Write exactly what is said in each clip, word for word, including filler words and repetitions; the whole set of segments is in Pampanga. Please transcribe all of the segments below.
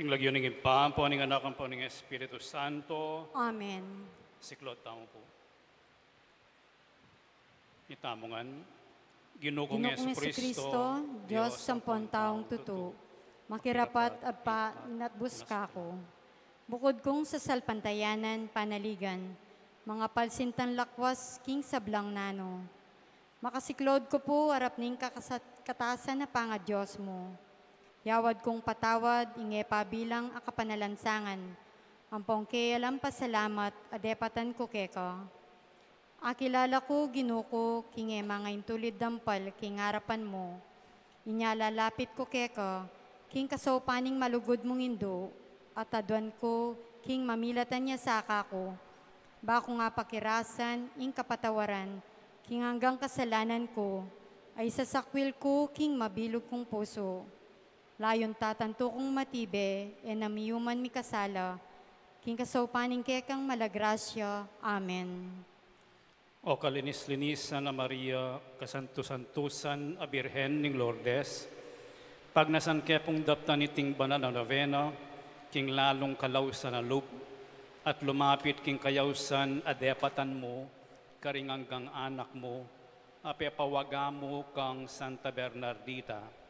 King lagyu ning Ibpa, ampo ning Anak, ampo ning Espiritu Santo. Amen. Siklaud tamu pu. Itamu ngan. Ginu kung Ginu kung Jesucristo, Jesucristo, Dios Dios ampon taung tutu, makirapat a pa-, natbus kaku. Bukud kung sasalpantayanan, panaligan, mangapalsintan lakwas king sablang nanu. Makasiklaud ku pu arap ning kakasat-, katasan a pangadios mu. Yawad kung patawad ing e pabilang a kapanalansangan, ampong keyalang pasalamat a depatan ku keka. Akilala ku, Ginu ku, king e mangaintulid dampal king arapan mu. Inya lalapit ku keka, king kasaupan ning malugud mung Indu, at aduan ku, king mamilatan ya sa kaku. Ba ku ngang pakirasan ing kapatawaran king anggang kasalanan ku, a isasakwil ku king mabilug kung pusu. Layun tatantu kung matibe, e na miyuman mikasala, king kasaupan ning kekang mala grasya. Amen. O kalinis-linisan a Maria, kasantu-santusan a Birhen ning Lourdes, pagnasan ke pung daptan iting banal a novena, king lalung kalausan a lub, at lumapit king kayausan a depatan mu, karing anggang anak mu, a pepawaga mu kang Santa Bernardita.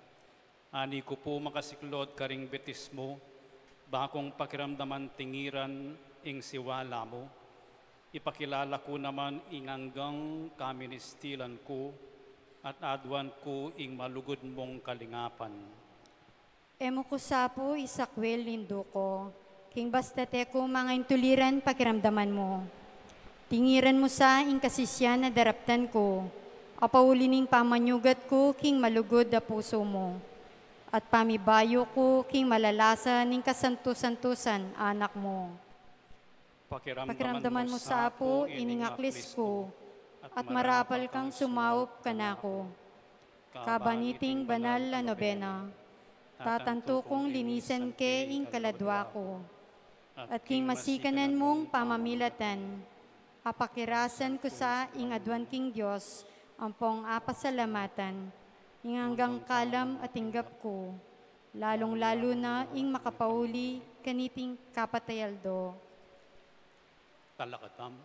Ani ku pu makasiklaud karing bitismu, ba kung pakiramdaman tingiran ing siwala mu, ipakilala ku naman ing anggang kaministilan ku, at aduan ku ing malugud mung kalingapan. E mu ku sa pu isakwil, Indu ku, king basta te ku mangaintuliran pakiramdaman mu. Tingiran mu sa ing kasisian a daraptan ku, a pauli ning pamanyugat ku king malugud a pusu mu, at pamibayu ku king malalasa ning kasantu-santusan a Anak mu. Pakiramdaman mu sa pu ining aklis ku, at marapal kang sumaup kanaku. Kaban iting banal a nobena, tatantu kung linisan ke ing kaladua ku. At king masikanan mung pamamilatan, apakirasan ku sa ing aduan king Dios ampong apasalamatan, ing anggang kalam a tinggap ku, lalung-lalu na ing makapauli kaniting kapatay aldo. Talakatam.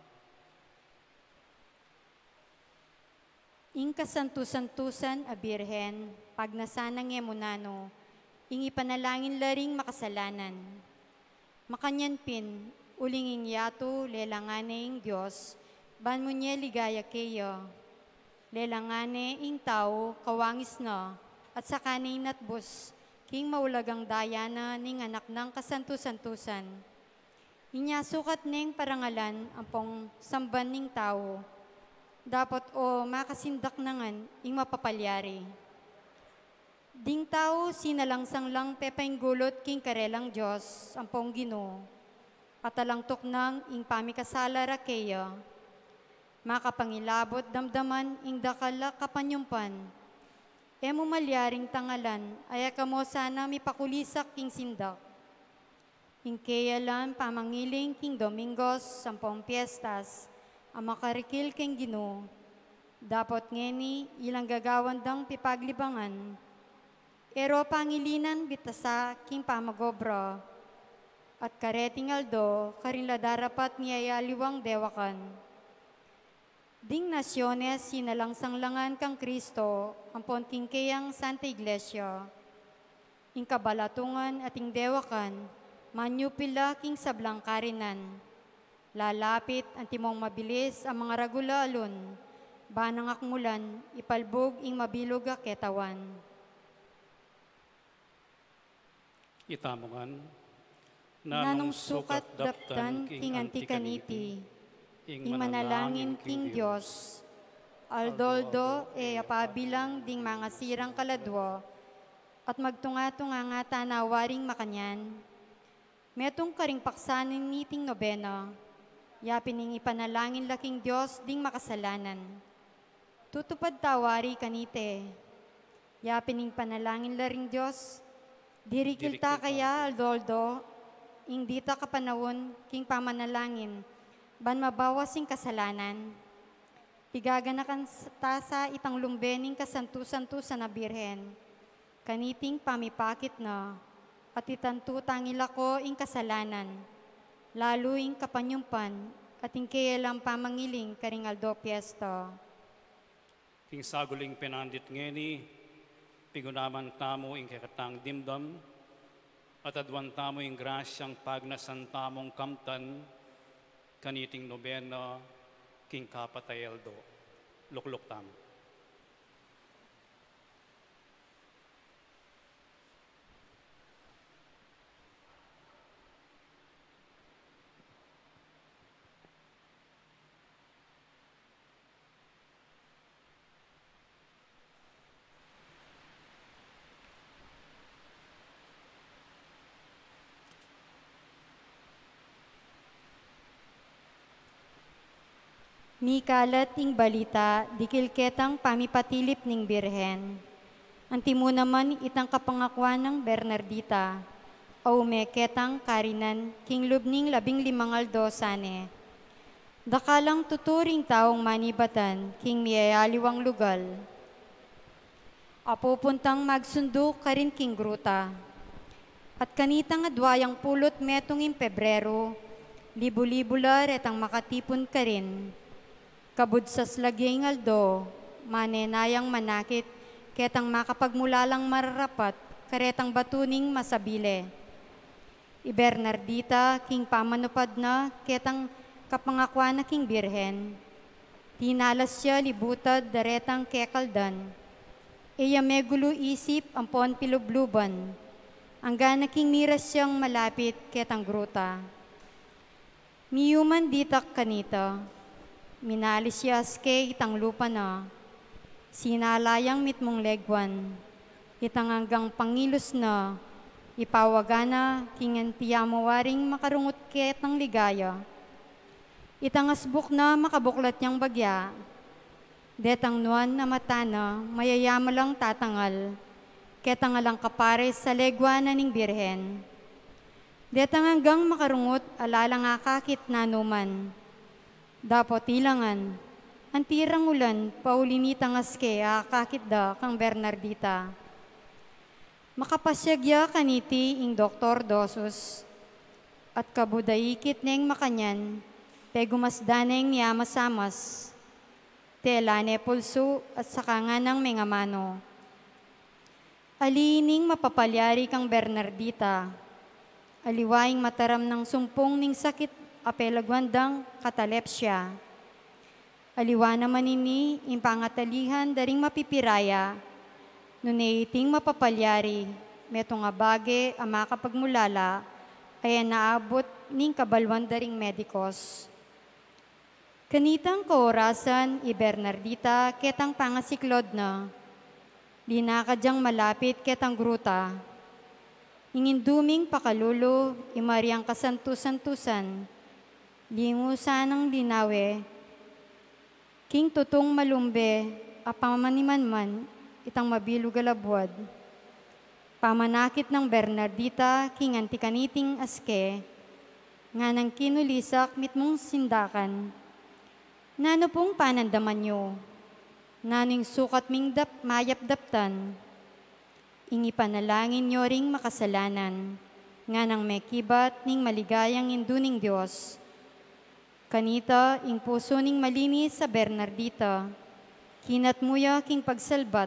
Ing kasantu-santusan a Birhen, pagnasan nang e mu nanu, ing ipanalangin la ring makasalanan. Makanyan pin, uling ing yatu lelangan ne ing Dios, ban munye ligaya keya. Lelangan ne ing tau kawangis na, at saka ne inatbus, king maulagang daya na ning Anak nang kasantu-santusan. Inya sukat neng parangalan ampong samban ning tau. Dapot o makasindak na ngan ing mapapalyari. Ding tau sinalang-sanglang pepainggulut king karelang Dios ampong Ginu, at alang tuknang ing pamikasala ra keya. Makapangilabut damdaman ing dakal a kapanyumpan. E mu malyaring tangalan, a e ka mu sana mipakulisak king sindak. Ing keyalang pamangiling king Domingos ampong piestas, a makarikil king Ginu. Dapot ngeni ilang gagawan dang pipaglibangan. E ro pangilinan bitasa king pamag-obra, at kareting aldo karin la darapat miyayaliwang dewakan. Ding nasiones sinalang-sanglangan kang Kristo ampon king keyang Santa Iglesia. Ing kabalatungan at ing dewakan manyupil la king sablang karinan. Lalapit antimong mabilis a mangaragul a alun, ba nang akmulan ipalbug ing mabilug a ketawan. Itamu ngan. Nanung sukat daptan king anti kaniti ing manalangin king Dios, aldo-aldo e apabilang ding mangasirang kaladua, at magtunga-tunga nga tana waring makanyan. Metung karing paksanin niting nobena, yapin ing ipanalangin la king Dios ding makasalanan. Tutupad ta wari kanite. Yapin ing panalangin la ring Dios, dirikil ta kaya aldo-aldo ing dita kapanaun king pamanalangin, ban mabawas ing kasalanan. Pigaganakan s-, ta sa itang lumbe ning kasantu-santusan a Birhen, kaniting pamipakit na, At itantu tang ilako ing kasalanan, lalu ing kapanyumpan, at ing keyelang pamangiling karing aldo piesta. King saguling penandit ngeni, pigunaman tamu ing kekatang dimdam, at aduan tamu ing grasyang pagnasan tamung kamtan, kaniting nobena, king kapat a aldo. Lukluk tamu. Mikalat ing balita dikil ketang pamipatilip ning Birhen. Antimu naman itang kapangakuan nang Bernardita, a ume ketang karinan king lub ning labing limang aldo sane. Dakal lang tutu ring taung manibatan king miyayaliwang lugal. A pupuntang magsundu karin king gruta. At kanitang adwa yang pulu't metung ing Pebreru, libu-libu la retang makatipun karin. Kabud saslage ing aldo, mane na yang manakit ketang makapagmulalang mararapat karetang batu ning masabile. I Bernardita, king pamanupad na ketang kapangakuan na king Birhen, tinalas ya libutad daretang kekaldan. E ya megulu isip ampon pilubluban, angga na king miras yang malapit ketang gruta. Miyuman ditak kanita, minalis ya aske itang lupa na, sinala yang mitmung leguan, itang anggang pangilus na, ipawaga na king anti ya mawaring makarungut ketang ligaya. Itang asbuk na makabuklat yang bagya, detang nuan a mata na mayayama lang tatangal, ketang alang kapares a legua na ning Birhen. Detang anggang makarungut a lalang akakit nanuman. Dapot ilangan, anti rang ulan pauli nitang aske a akakit da kang Bernardita. Makapasyag ya kaniti ing Doktor Dosus, at kabud a ikit neng makanyan, pegumasdan neng miamas-amas. Tela ne pulsu at saka nganang mengamanu. Ali ining mapapalyari kang Bernardita. Aliwa ing mataram nang sumpung ning sakit a pelaguan dang katalepsya. Aliwa naman ini ing pangatalihan da ring mapipiraya, nune iting mapapalyari, metung a bage a makapagmulala, a e naabut ning kabaluan da ring medikos. Kanitang kaorasan i Bernardita ketang pangasiklod na, linakad yang malapit ketang gruta. Ing induming pakalulu, i Mariang kasantu-santusan, lingusan nang linawe, king tutung malumbe a pamanimanman itang mabilug a labuad. Pamanakit nang Bernardita king anti kaniting aske, nganang kinulisak mitmung sindakan. Nanu pung panandaman yu? Nanu ing sukat ming dap-, mayap daptan? Ing ipanalangin yu ring makasalanan, nganang mekibat ning maligayang indu ning Dios. Kanita ing pusu ning malinis a Bernardita, kinat mu ya king pagsalbat,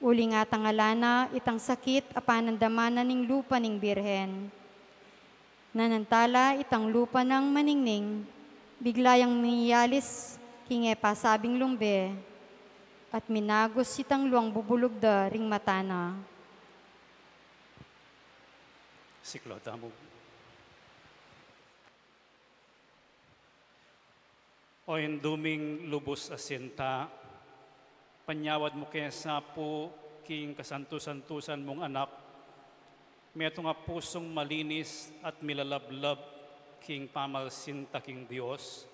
uling atangalan na itang sakit a panandaman na ning lupa ning Birhen. Nanantala itang lupa nang maningning, bigla yang miyalis king e pasabing lumbe, at minagus itang luang bubulug da ring mata na. Siklod tamu. O Indu ming lubus a sinta, panyawad mu ke sa pu king kasantu-santusan mung Anak, metung a pusung malinis at milalablab king pamalsinta king Dios,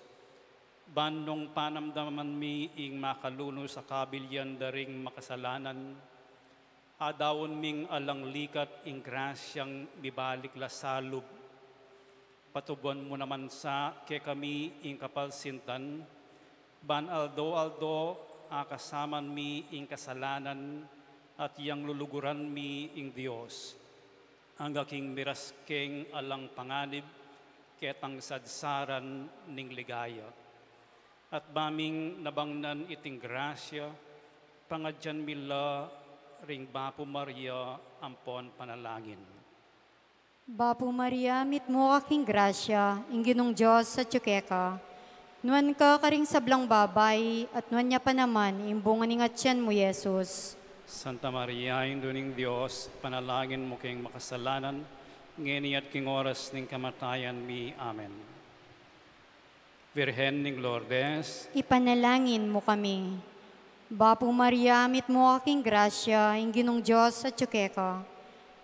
ban nung panamdaman mi ing makalunus a kabilyan da ring makasalanan, adaun ming alang likat ing grasyang mibalik la salub. Patubuan mu naman sa kekami ing kapalsintan, ban aldo-aldo akasaman mi ing kasalanan at yang luluguran mi ing Dios. Angga king miras keng alang panganib, ketang sadsaran ning ligaya. At baming nabangnan iting grasya, pangadyan mi la ring Bapu Maria ampon panalangin. Bapu Maria, mitmu ka king grasya, ing Ginung Dios atyu keka. Nuan ka karing sablang babai, at nuan ya pa naman ing bunga ning atyan mu, Jesus. Santa Maria, Indu ning Dios, ipanalangin mu keng makasalanan, ngeni at king oras ning kamatayan mi. Amen. Virgen ning Lourdes, ipanalangin mu kami. Bapu Maria, mitmu ka king grasya, ing Ginung Dios atyu keka.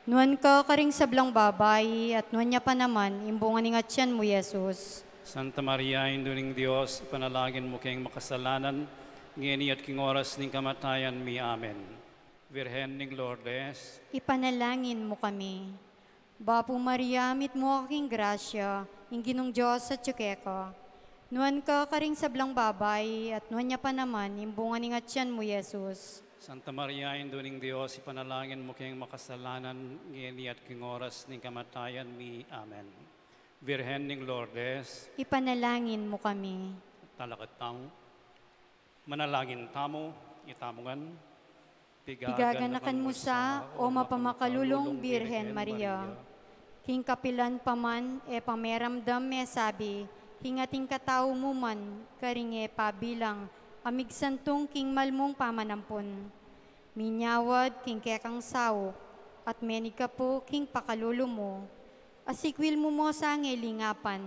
Nuan ka karing sablang babai, at nuan ya pa naman ing bunga ning atyan mu, Jesus. Santa Maria, Indu ning Dios, ipanalangin mu keng makasalanan, ngeni at king oras ning kamatayan mi. Amen. Virgen ning Lourdes, ipanalangin mu kami. Bapu Maria, mitmu ka king grasya, ing Ginung Dios atyu keka. Nuan ka karing sablang babai, at nuan ya pa naman ing bunga ning atyan mu, Jesus. Santa Maria, Indu ning Dios, ipanalangin mu keng makasalanan, ngeni at king oras ning kamatayan mi. Amen. Virgen ning Lourdes, ipanalangin mu kami. Talakad tamu. Manalangin tamu, itamu ngan. Pigaganakan mu sa, o mapamakalulung Birhen Maria. King kapilan pa man e pameramdam, e sabi, king ating katau mu man, karing e pabilang, a migsantung king malmung pamanampun. Minyawad king kekang saup, at menig ka pu king pakalulu mu. Asikwil mu mu sang e lingapan.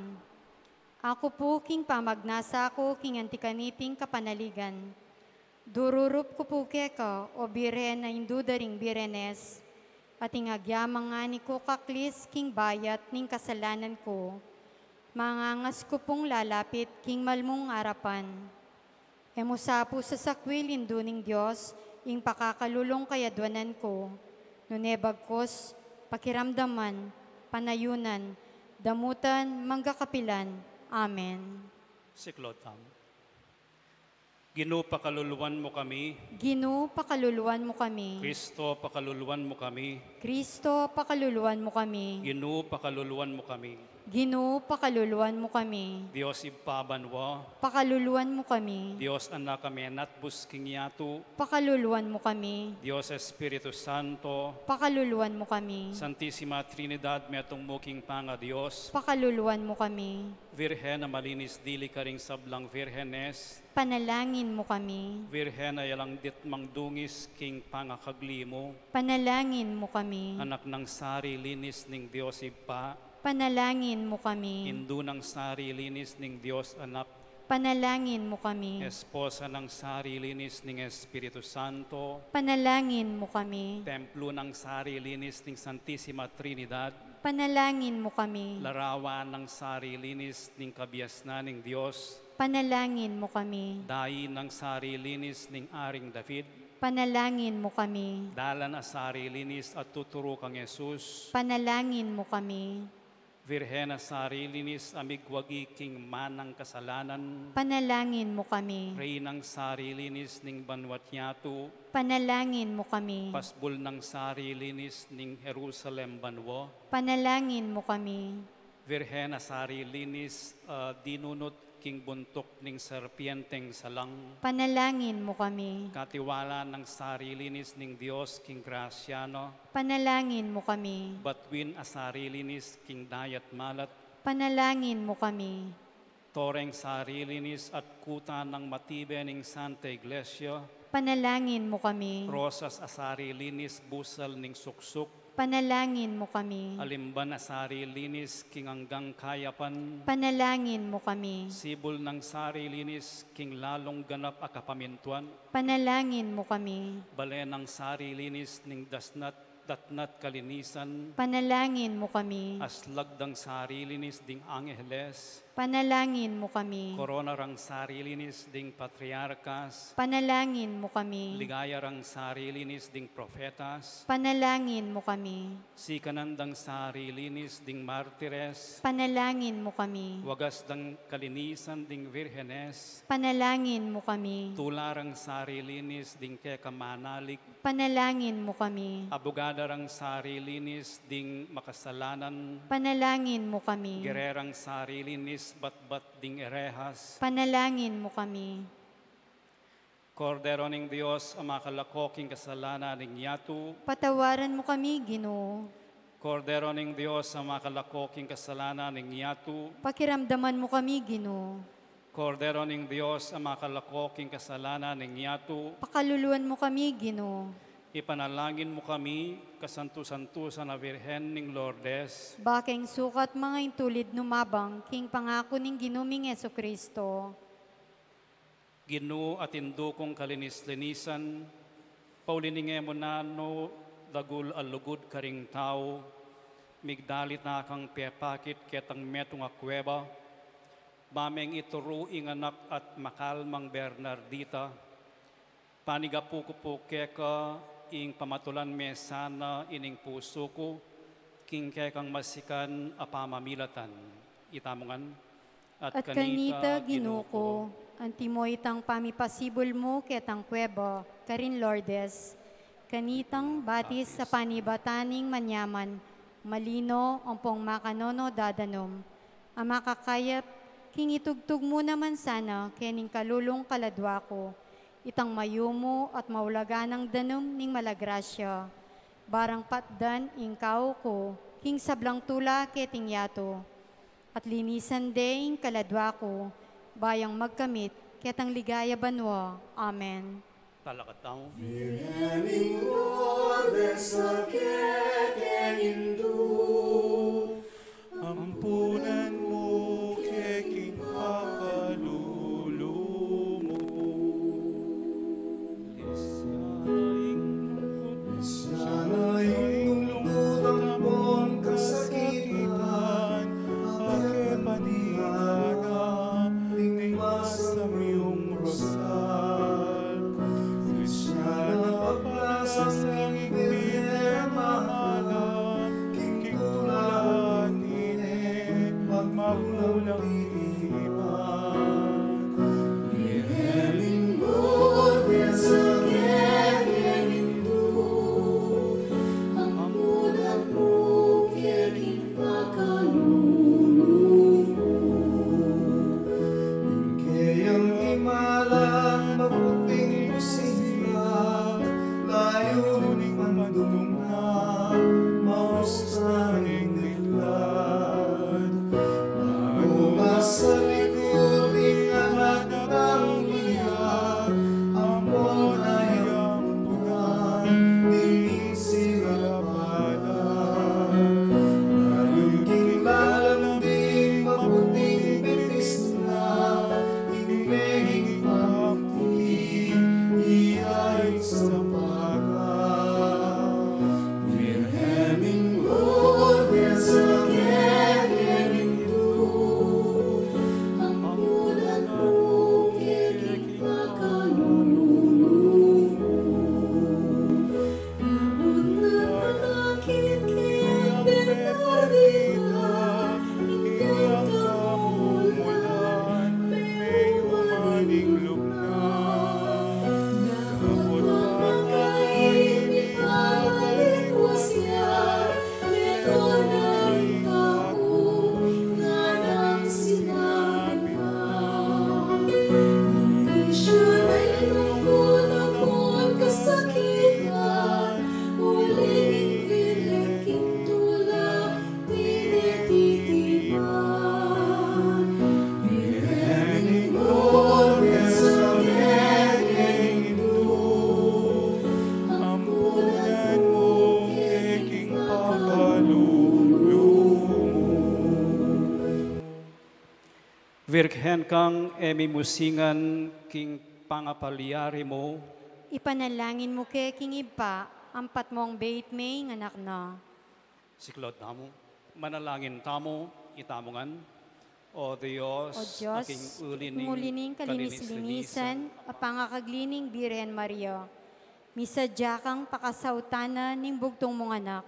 Aku pu king pamagnasa ku king anti kaniting kapanaligan. Dururup ku pu keka, o Birhen a Indu da ring Birhenes, at ing agyamang ngani kung aklis king bayat ning kasalanan ku. Mangangas ku pung lalapit king malmung arapan. E mu sa pu sasakwil, Indu ning Dios, ing pakakalulung kayadwanan ku, nune bagkus pakiramdaman, panayunan, damutan, mangga kapilan. Amen. Siklaud tamu. Ginu, pakaluluan mu kami. Ginu, pakaluluan mu kami. Kristo, pakaluluan mu kami. Kristo, pakaluluan mu kami. Ginu, pakaluluan mu kami. Ginu, pakaluluan mu kami. Dios Ibpa banua, pakaluluan mu kami. Dios Anak a menatbus king yatu, pakaluluan mu kami. Dios Espiritu Santo, pakaluluan mu kami. Santisima Trinidad, metung mu king pangaDios, pakaluluan mu kami. Virgen a malinis dili karing sablang virhenes, panalangin mu kami. Virgen a yalang ditmang dungis king pangakagli mu, panalangin mu kami. Anak nang sarilinis ning Dios Ibpa, panalangin mu kami. Indu nang sarilinis ning Dios Anak, panalangin mu kami. Esposa nang sarilinis ning Espiritu Santo, panalangin mu kami. Templo nang sarilinis ning Santisima Trinidad, panalangin mu kami. Larawan nang sarilinis ning kabiasnan ning Dios, panalangin mu kami. Dayi nang sarilinis ning Aring David, panalangin mu kami. Dalan a sarilinis a tuturu kang Jesus, panalangin mu kami. Virgen a sarilinis a migwagi king manang kasalanan, panalangin mu kami. Reynang sarilinis ning banua't yatu, panalangin mu kami. Pasbul nang sarilinis ning Jerusalem banua, panalangin mu kami. Virgen a sarilinis a dinunut king buntuk ning serpienteng salang, panalangin mu kami. Katiwala nang sarilinis ning Dios king grasya na, panalangin mu kami. Batuin a sarilinis king dayat malat, panalangin mu kami. Toreng sarilinis at kuta nang matibe ning Santa Iglesia, panalangin mu kami. Rosas a sarilinis busal ning suksuk, panalangin mu kami. Alimban a sarilinis king anggang kayapan, panalangin mu kami. Sibul nang sarilinis king lalung ganap a kapamintuan, panalangin mu kami. Bale nang sarilinis ning dasnat, datnat kalinisan, panalangin mu kami. Aslag dang sarilinis ding angeles, Panalangin mu kami. Korona rang sarili nis ding patriarkas. Panalangin mu kami. Ligaya rang sarili nis ding profetas. Panalangin mu kami. Sikanan dang sarili nis ding martires. Panalangin mu kami. Wagas dang kalinisan ding virgenes. Panalangin mu kami. Tula rang sarili nis ding keka manalig. Panalangin mu kami. Abugada rang sarili nis ding makasalanan. Panalangin mu kami. Gererang sarili nis batbat ding erehas. Panalangin mu kami. Kordero ning Dios, a makalako king kasalanan ning yatu. Patawaran mu kami, Ginu. Kordero ning Dios, a makalako king kasalanan ning yatu. Pakiramdaman mu kami, Ginu. Kordero ning Dios, a makalako king kasalanan ning yatu. Pakaluluan mu kami, Ginu. Ipanalangin mu kami, kasantu-santusan a Virgen ning Lourdes. Ba keng sukat manga intulid numabang king pangaku ning Ginu ming Jesucristo. Ginu, atindu kung kalinis-linisan, pauli ning e mu nanu dagul a lugud karing tau, migdalit na kang pepakit ketang metung a kueba, ba meng ituru ing anak at makalmang Bernardita, panigapu ku pu keka ing pamatulan me sana ining pusu ku, king kekang masikan a pamamilatan. Itamu ngan. At kanita, Ginu ku, antimo itang pamipasibul mu ketang kueba karin Lourdes, kanitang batis a panibatan ning manyaman, malino ampong makanono dadanum, a makakayap king itugtug mu naman sana kening kalulung kaladua ku, itang mayumu at maulagan a danum ning malagrasya, barang patdan ing kau ku king sablang tula keting yatu. At linisan de ing kaladua ku, ba yang magkamit ketang ligaya banua. Amen. Talakad tamu. Virgen ning Lourdes, a kekeng indu, ampunan mu ke king pakalulu mu. Lisya na ing lungkut ampong kasakitan, a kepanigan na ning masamyung rosal. Lisya na pagpasang ning Birhen a mamahala, king tula tine magmulang tinipan. Virgen ning Lourdes, a kekeng indu, ampunan mu ke king pakalulu mu. Ing keyang imalang maputing busina, layun ning pandung na maustan ing diklad. Magumas a likut ing anak nang Maria, ampo na yang ampunan ding sila pala. Layun king lalam ding maputing bitis na, ing meging pangti iya ing sampala. Virgen ning Lourdes, a kekeng indu, ampunan mu ke king pakalulu mu. Abut na panakit kang Bernardita, ing keyang kamulan, meyuman ing lugna. Dapot pamakain, ibabalik wa siya, meto na ing kapu, nganang sinabi na. Iti siya na ing lungkut ampon kasakitan, uling ing Virgen king tula tine titipan. Virgen ning Lourdes, a kekeng indu, ampunan mu ke king pakalulu mu. Virgen kang e mimusingan king pangapalyari mu. Ipanalangin mu ke king Ibpa, ampat mong beit me ing anak na. Siklaud tamu. Manalangin tamu, itamu ngan. O Dios, o Dios, aking uli ning uli ning kalinis-linisan, a pangakagli ning Birhen Maria. Misadya kang pakasautan na ning bugtung mung anak.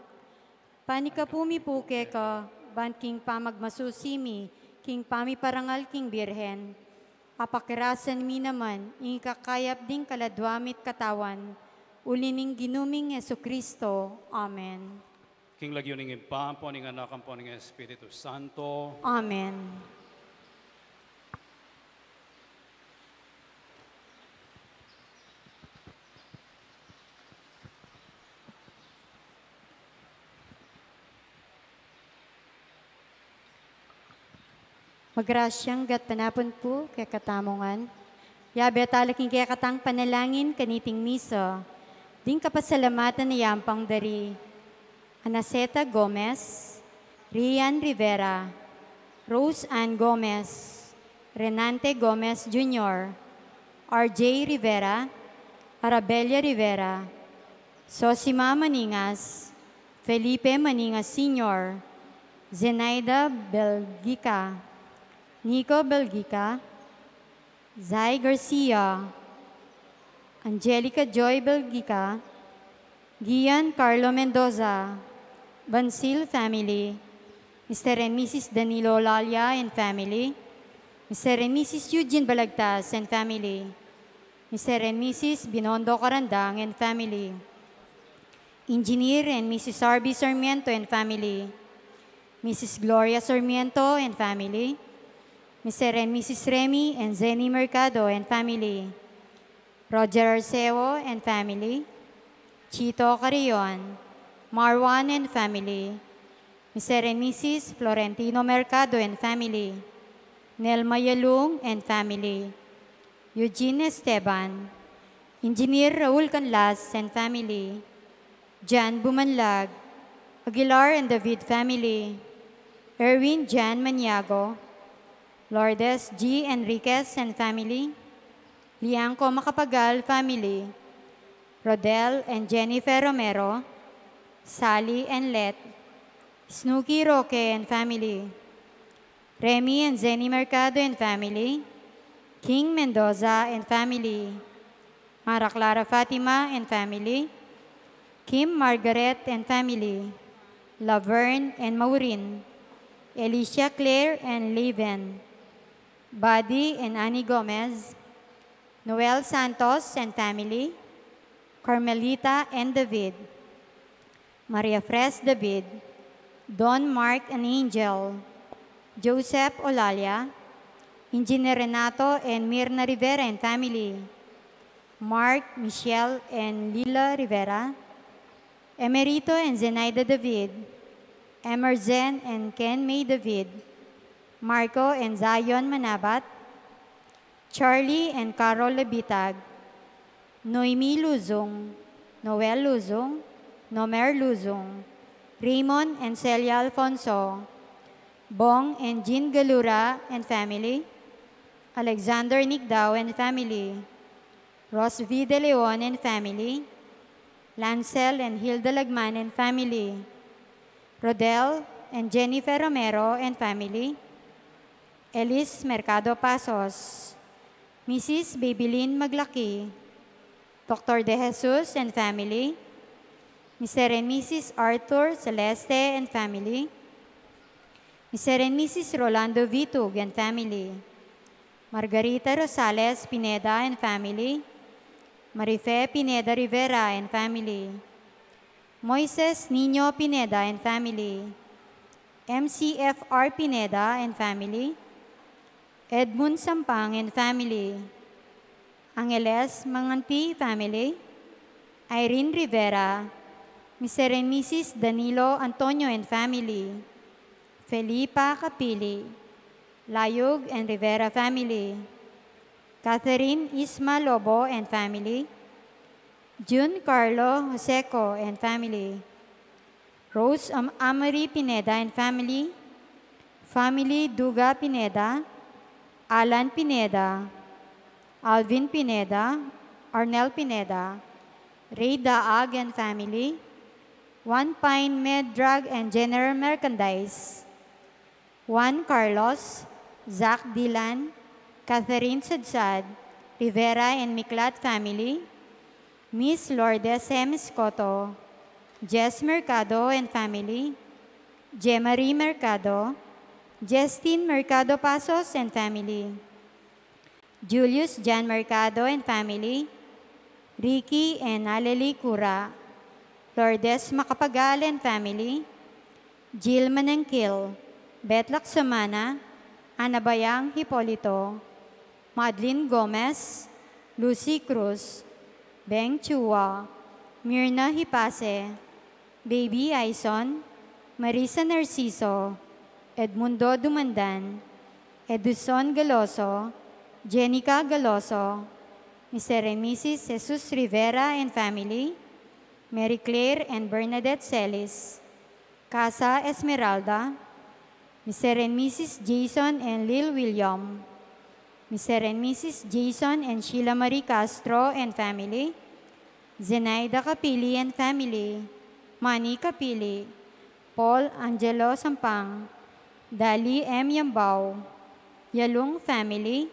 Panikapu mi pu keka, ban king pamagmasusi mi king pamiparangal king Birhen, apakirasan mi naman ing ikakayap ding kaladwa mi't katawan, uli ning Ginu ming Jesucristo. Amen. King lagyu ning Ibpa, ampo ning Anak, ampo ning Espiritu Santo. Amen. Magrasyang gatpanapun pu kekatamu ngan. Yabe tala king kekatang panalangin kaniting misa, ding kapasalamatan a yampang dari Anaceta Gomez, Rian Rivera, Rose Ann Gomez, Renante Gomez Junior, R J Rivera, Arabella Rivera, Sosima Maningas, Felipe Maningas Senior, Zenaida Belgica, Nico Belgica, Zai Garcia, Angelica Joy Belgica, Gian Carlo Mendoza, Bansil family, Mister and Missus Danilo Lalia and family, Mister and Missus Eugene Balagtas and family, Mister and Missus Binondo Carandang and family, Engineer and Missus R B Sarmiento and family, Missus Gloria Sarmiento and family, Mister and Missus Remy and Zenny Mercado and family, Roger Arceo and family, Chito Carrion, Marwan and family, Mister and Missus Florentino Mercado and family, Nelma Yalung and family, Eugene Esteban, Engineer Raul Canlas and family, Jan Bumanlag, Aguilar and David family, Erwin Jan Maniago, Lourdes G Enriquez and family, Liangco Macapagal family, Rodel and Jennifer Romero, Sally and Let, Snooki Roque and family, Remy and Zenny Mercado and family, King Mendoza and family, Mara Clara Fatima and family, Kim Margaret and family, Laverne and Maureen, Alicia Claire and Leven, Buddy and Annie Gomez, Noel Santos and family, Carmelita and David, Maria Fres David, Don Mark and Angel, Joseph Olalia, Engineer Renato and Mirna Rivera and family, Mark, Michelle, and Lila Rivera, Emerito and Zenaida David, Emerzen and Ken May David, Marco and Zion Manabat, Charlie and Carol Lebitag, Noemi Luzung, Noel Luzung, Nomer Luzung, Raymond and Celia Alfonso, Bong and Jean Galura and family, Alexander Nicdao and family, Rosvi De Leon and family, Lancel and Hilda Lagman and family, Rodel and Jennifer Romero and family, Elis Mercado Pasos, Missus Babylin Maglaki, Doctor De Jesus and family, Mister and Missus Arthur Celeste and family, Mister and Missus Rolando Vitug and family, Margarita Rosales Pineda and family, Marife Pineda Rivera and family, Moises Niño Pineda and family, M C F R Pineda and family, Edmund Sampang and family, Angeles Manganti family, Irene Rivera, Mister and Missus Danilo Antonio and family, Felipa Capili, Layug and Rivera family, Catherine Isma Lobo and family, Jun Carlo Joseco and family, Rose Am-, Amory Pineda and family, family Duga Pineda, Alan Pineda, Alvin Pineda, Arnel Pineda, Ray Daag and family, One Pine Med Drug and General Merchandise, Juan Carlos, Zach Dilan, Catherine Sadsad, Rivera and Miklat family, Miss Lourdes M. Escoto, Jess Mercado and family, Jemarie Mercado, Justin Mercado Pasos and family, Julius John Mercado and family, Ricky and Aleli Cura, Lourdes Macapagal and family, Jill Manangkil, Beth Lacsamana, Ana Bayang Hipolito, Madeline Gomez, Lucy Cruz, Beng Chua, Mirna Hipase, Baby Aison, Marisa Narciso, Edmundo Dumandan, Edison Galoso, Jenica Galoso, Mister and Missus Jesus Rivera and family, Mary Claire and Bernadette Celis, Casa Esmeralda, Mister and Missus Jason and Lil William, Mister and Missus Jason and Sheila Marie Castro and family, Zenaida Capili and family, Manny Capili, Paul Angelo Sampang, Dali M. Yambao, Yalung family,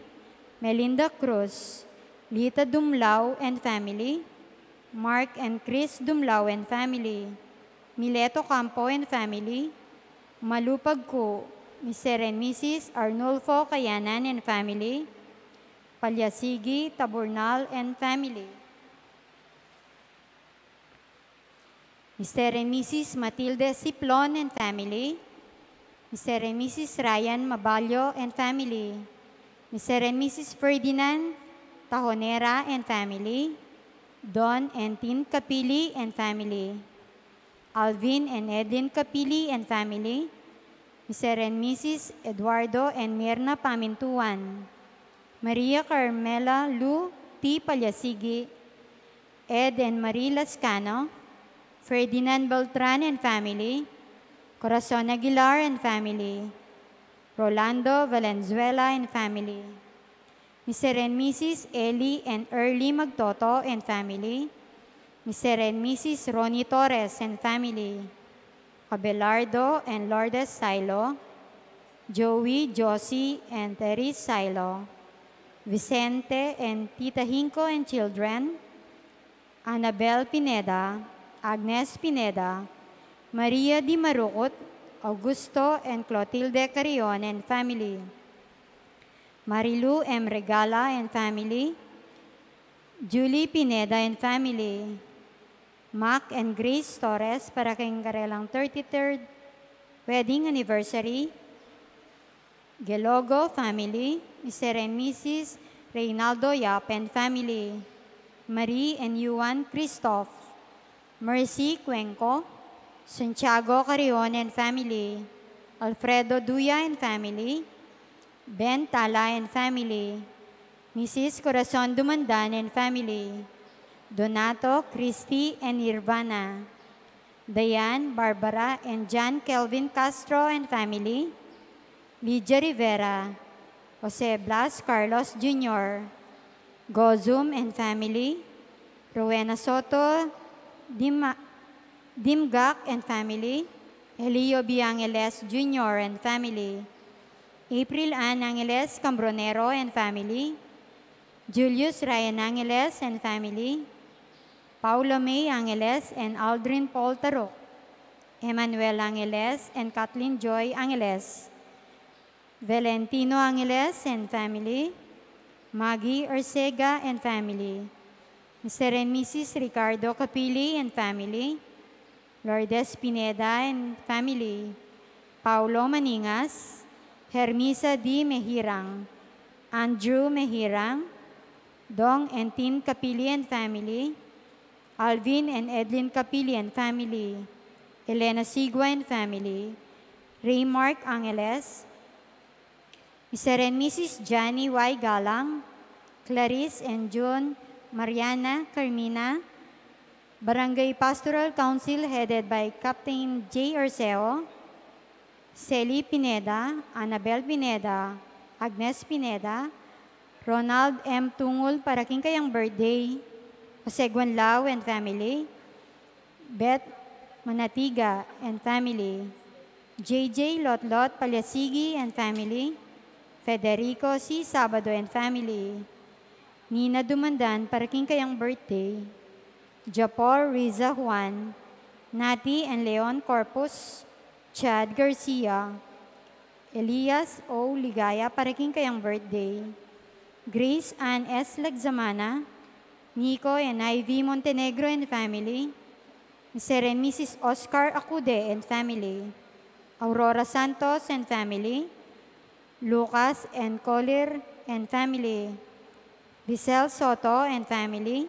Melinda Cruz, Lita Dumlao and family, Mark and Chris Dumlao and family, Mileto Campo and family, Malupag Ku, Mister and Missus Arnulfo Kayanan and family, Palyasigi Taburnal and family, Mister and Missus Matilde Siplon and family, Mister and Missus Ryan Mabalio and family, Mister and Missus Ferdinand Tajonera and family, Don and Tin Capili and family, Alvin and Edlin Capili and family, Mister and Missus Eduardo and Mirna Pamintuan, Maria Carmela Lu T. Palyasigi, Ed and Marie Lascano, Ferdinand Beltran and family, Corazon Aguilar and family, Rolando Valenzuela and family, Mister and Missus Eli and Early Magtoto and family, Mister and Missus Ronnie Torres and family, Abelardo and Lourdes Silo, Joey, Josie, and Therese Silo, Vicente and Tita Hinco and children, Annabel Pineda, Agnes Pineda, Maria Di Marucut, Augusto and Clotilde Carrion and family, Marilu M. Regala and family, Julie Pineda and family, Mac and Grace Torres para keng karelang thirty-third wedding anniversary, Gelogo family, Mister and Missus Reynaldo Yap and family, Marie and Juan Christoph, Mercy Cuenco, Santiago Carrion and family, Alfredo Duya and family, Ben Tala and family, Missus Corazon Dumandan and family, Donato, Christy, and Nirvana, Diane, Barbara, and John Kelvin Castro and family, Lydia Rivera, Jose Blas Carlos Junior, Gozum and family, Rowena Soto, Dima-, Dimgak and family, Elio B. Angeles Junior and family, April Ann Angeles Cambronero and family, Julius Ryan Angeles and family, Paula May Angeles and Aldrin Paul Taruk, Emmanuel Angeles and Kathleen Joy Angeles, Valentino Angeles and family, Maggie Orcega and family, Mister and Missus Ricardo Capili and family, Lourdes Pineda and family, Paulo Maningas, Hermisa D. Mehirang, Andrew Mehirang, Dong and Tin Capili and family, Alvin and Edlin Capili and family, Elena Sigua and family, Raymark Angeles, Mister and Missus Johnny Y. Galang, Clarice and June, Mariana, Carmina, Barangay Pastoral Council headed by Captain J. Orseo, Sally Pineda, Annabel Pineda, Agnes Pineda, Ronald M. Tungul para king kayang birthday, Jose Guanlao and family, Beth Manatiga and family, J J Lotlot Palyasigi and family, Federico C. Sabado and family. Nina Dumandan para king kayang birthday. Japor Riza Juan, Nati and Leon Corpus, Chad Garcia, Elias O. Ligaya para king kayang birthday. Grace Ann S. Lagzamana, Nico and Ivy Montenegro and family. Mister and Missus Oscar Acude and family. Aurora Santos and family. Lucas and Colir and family. Lisel Soto and family.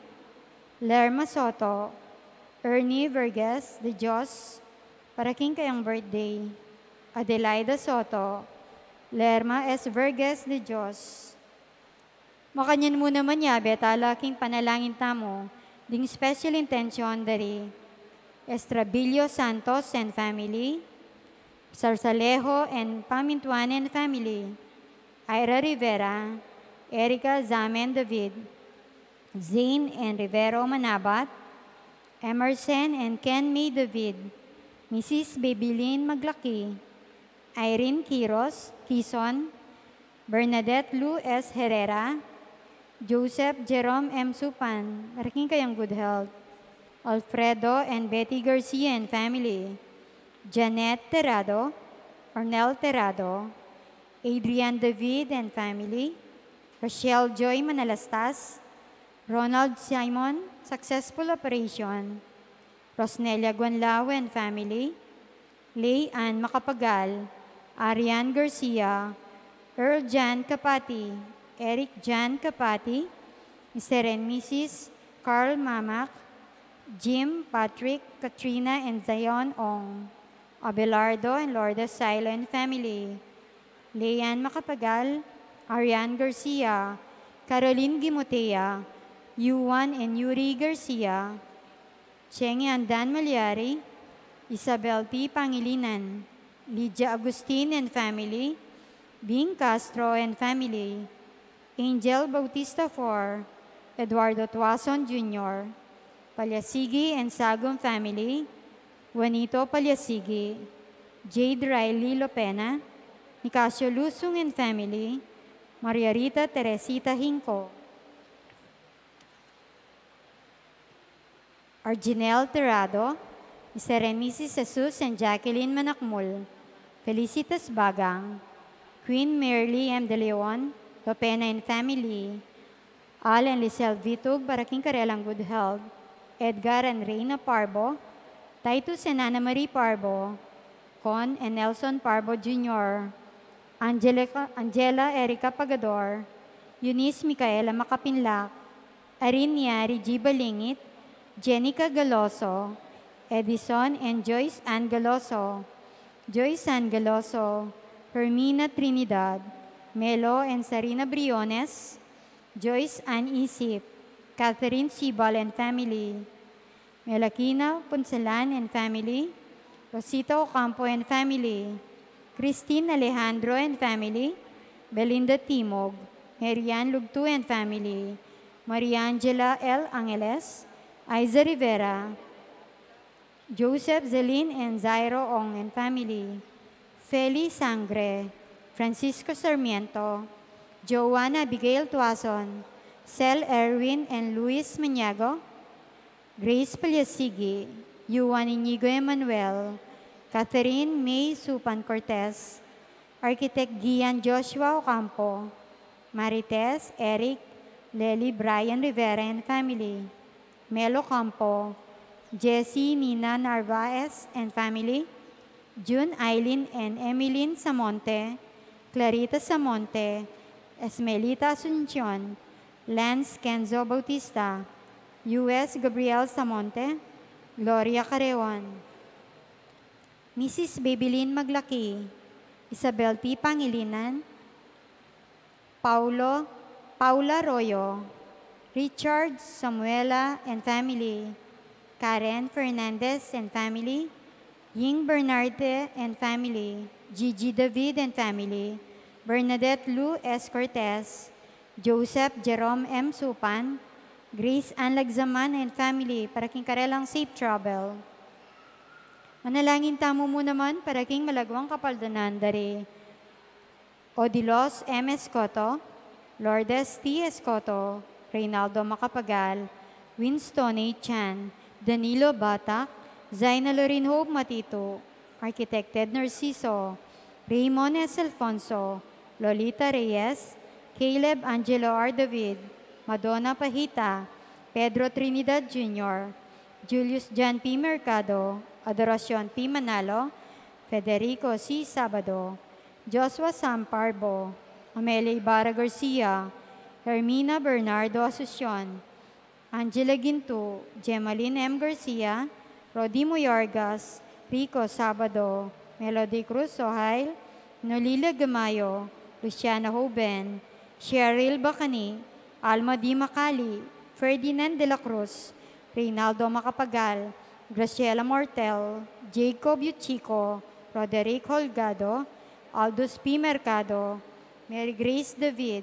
Lerma Soto. Ernie Verges de Dios para king kayang birthday. Adelaida Soto. Lerma S. Verges de Dios. Makanyan mu naman yabe tala king panalangin tamu ding special intention dari Estrabillo Santos and family, Sarsalejo and Pamintuan and family, Ira Rivera, Erica Zaman David, Zane and Rivero Manabat, Emerson and Ken May David, Missus Bebelin Maglaki, Irene Quiros, Quizon, Bernadette Lou S. Herrera, Joseph Jerome M. Supan, para king kayang good health, Alfredo and Betty Garcia and family, Janet Terrado, Arnel Terrado, Adrian David and family, Rochelle Joy Manalastas, Ronald Simon, successful operation, Rosnelia Guanlao and family, Lay Ann Macapagal, Arian Garcia, Earl Jan Capati, Eric Jan Capati, Mister and Missus Carl Mamak, Jim, Patrick, Katrina, and Zion Ong, Abelardo and Lourdes Silo and family, Leanne Macapagal, Arian Garcia, Caroline Gimotea, Yuan and Yuri Garcia, Cheng Andan Malyari, Isabel T. Pangilinan, Lydia Agustin and family, Bing Castro and family, Angel Bautista four, Eduardo Tuason Junior, Palyasigi and Sagum family, Juanito Palyasigi, Jade Riley Lopena, Nicasio Lusung and family, Maria Rita Teresita Hinco. Arginel Tirado, Mister and Missus Jesus and Jacqueline Manakmul, Felicitas Bagang, Queen Merly M. De Leon, Lopena and family, Al and Lisel Vitug, para king karelang good health, Edgar and Reina Parbo, Titus and Ana Marie Parbo, Con and Nelson Parbo Junior, Angelica, Angela Erica Pagador, Eunice Micaela Macapinlac, Arin Yari G. Balingit, Jenica Galoso, Edison and Joyce Ann Galoso, Joyce Ann Galoso, Hermina Trinidad, Melo and Sarina Briones, Joyce Ann Isip, Catherine Sibal and family, Melakina Punsalan and family, Rosita Ocampo and family, Christine Alejandro and family, Belinda Timog, Marian Lugtu and family, Maria Angela L. Angeles, Aiza Rivera, Joseph Zelin and Zairo Ong and family, Feli Sangre, Francisco Sarmiento, Joanna Abigail Tuason, Sel Erwin and Luis Maniago, Grace Palyasigi, Yuan Inigo Emmanuel, Catherine May Supan Cortez, Architect Gian Joshua Ocampo, Marites, Eric, Lely, Brian Rivera and family, Melo Campo, Jessie, Nina Narvaez and family, June, Eileen and Emeline Samonte, Clarita Samonte, Esmelita Asuncion, Lance Kenzo Bautista, U S Gabriel Samonte, Gloria Careon, Missus Bebelin Maglaki, Isabel T. Pangilinan, Paulo, Paula Royo, Richard, Samuela and family, Karen Fernandez and family, Ying Bernarte and family, Gigi David and family, Bernadette Lou S. Cortez, Joseph Jerome M. Supan, Grace Ann Lagzaman and family, para king karelang safe travel. Manalangin tamu mu naman para king malagwang kapaldanan dari Odilos M. Escoto, Lourdes T. Escoto, Reynaldo Macapagal, Winston A. Chan, Danilo Batak, Zaina Lorin Hope Matitu, Architect Ted Narciso, Raymond S. Alfonso, Lolita Reyes, Caleb Angelo R. David, Madonna Pahita, Pedro Trinidad Junior, Julius John P. Mercado, Adoracion P. Manalo, Federico C. Sabado, Joshua Sam Parbo, Amelia Ibarra Garcia, Hermina Bernardo Asuncion, Angela Gintu, Gemaline M. Garcia, Rodi Muyorgas, Rico Sabado, Melody Cruz Ohail, Nolila Gamayo, Luciana Hoben, Cheryl Bacani, Alma D. Macali, Ferdinand de la Cruz, Reynaldo Macapagal, Graciela Mortel, Jacob Yuchiko, Roderick Holgado, Aldous P. Mercado, Mary Grace David,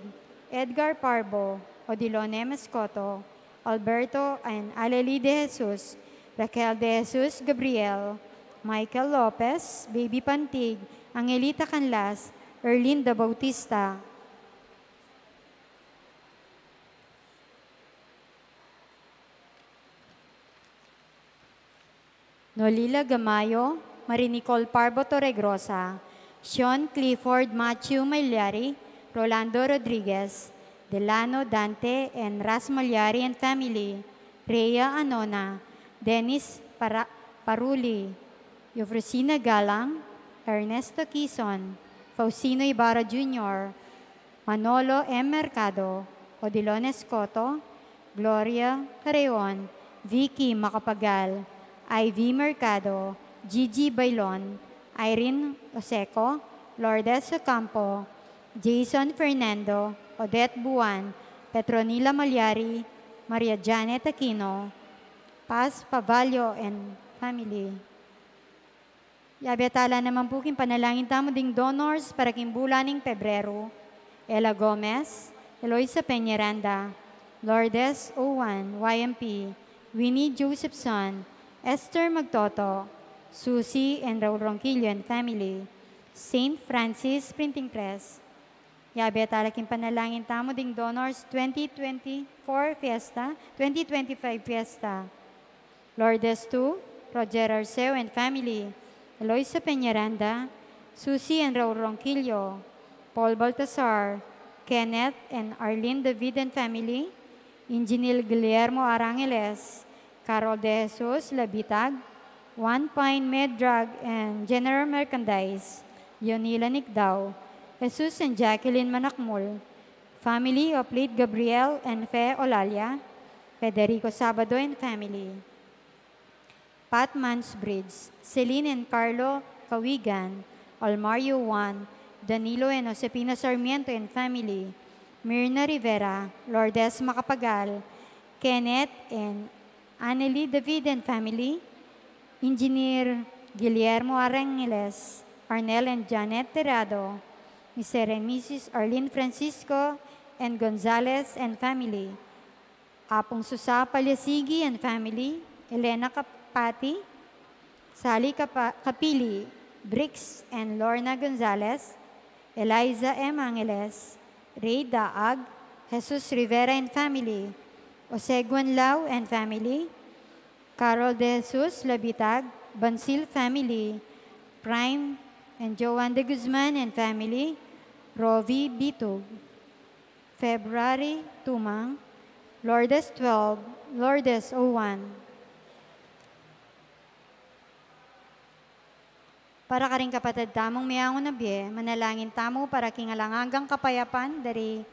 Edgar Parbo, Odilon M. Escoto, Alberto and Aleli de Jesus, Raquel de Jesus Gabriel, Michael Lopez, Baby Pantig, Angelita Canlas, Erlinda Bautista, Nolila Gamayo, Marie Nicole Parbo Torregrosa, Sean Clifford Matthew Malyari, Rolando Rodriguez, Delano Dante and Ras Malyari and family, Rhea Anona, Dennis Para-, Paruli, Eufrosina Galang, Ernesto Quizon, Faustino Ibarra Junior, Manolo M. Mercado, Odilon Escoto, Gloria Carreon, Vicky Macapagal, Ivy Mercado, Gigi Bailon, Irene Oseco, Lourdes Ocampo, Jason Fernando, Odette Buan, Petronila Malyari, Maria Janet Aquino, Paz Pavallo and family. Yabe tala naman pu king panalangin tamu ding donors para king bulan ning Pebreru: Ella Gomez, Eloisa Peñaranda, Lourdes Owan, Y M P, Winnie Josephson, Esther Magtoto, Susie and Raul Ronquillo and family, Saint Francis Printing Press. Yabe tala king panalangin tamu ding donors twenty twenty-four Fiesta, twenty twenty-five Fiesta. Lourdes two, Roger Arceo and family, Eloisa Peñaranda, Susie and Raul Ronquillo, Paul Baltasar, Kenneth and Arlene David and family, Engineer Guillermo Arangeles, Carol De Jesus Labitag, One Pine Med Drug and General Merchandise, Leonila Nicdao, Jesus and Jacqueline Manakmul, family of late Gabriel and Fe Olalia, Federico Sabado and family. Pat Mansbridge, Celine and Carlo Cawigan, Almario Juan, Danilo and Josefina Sarmiento and family, Mirna Rivera, Lourdes Macapagal, Kenneth and Anely David and family, Engineer Guillermo Arangeles, Arnel and Janet Tirado, Mister and Missus Arlene Francisco and Gonzalez and family, Apung Susa Palyasigi and family, Elena Capati, Sally Capa-, Capili, Briggs and Lorna Gonzalez, Eliza M. Angeles, Ray Daag, Jesus Rivera and family, Jose Guanlao and family, Carol De Jesus Labitag, Bansil family, Prime and Joan De Guzman and family, Rovi Bitug. February Tumang, Lourdes twelve, Lourdes oh one. Para karing kapatad tamung meangu na bie, manalangin tamu para king alang anggang kapayapan da ri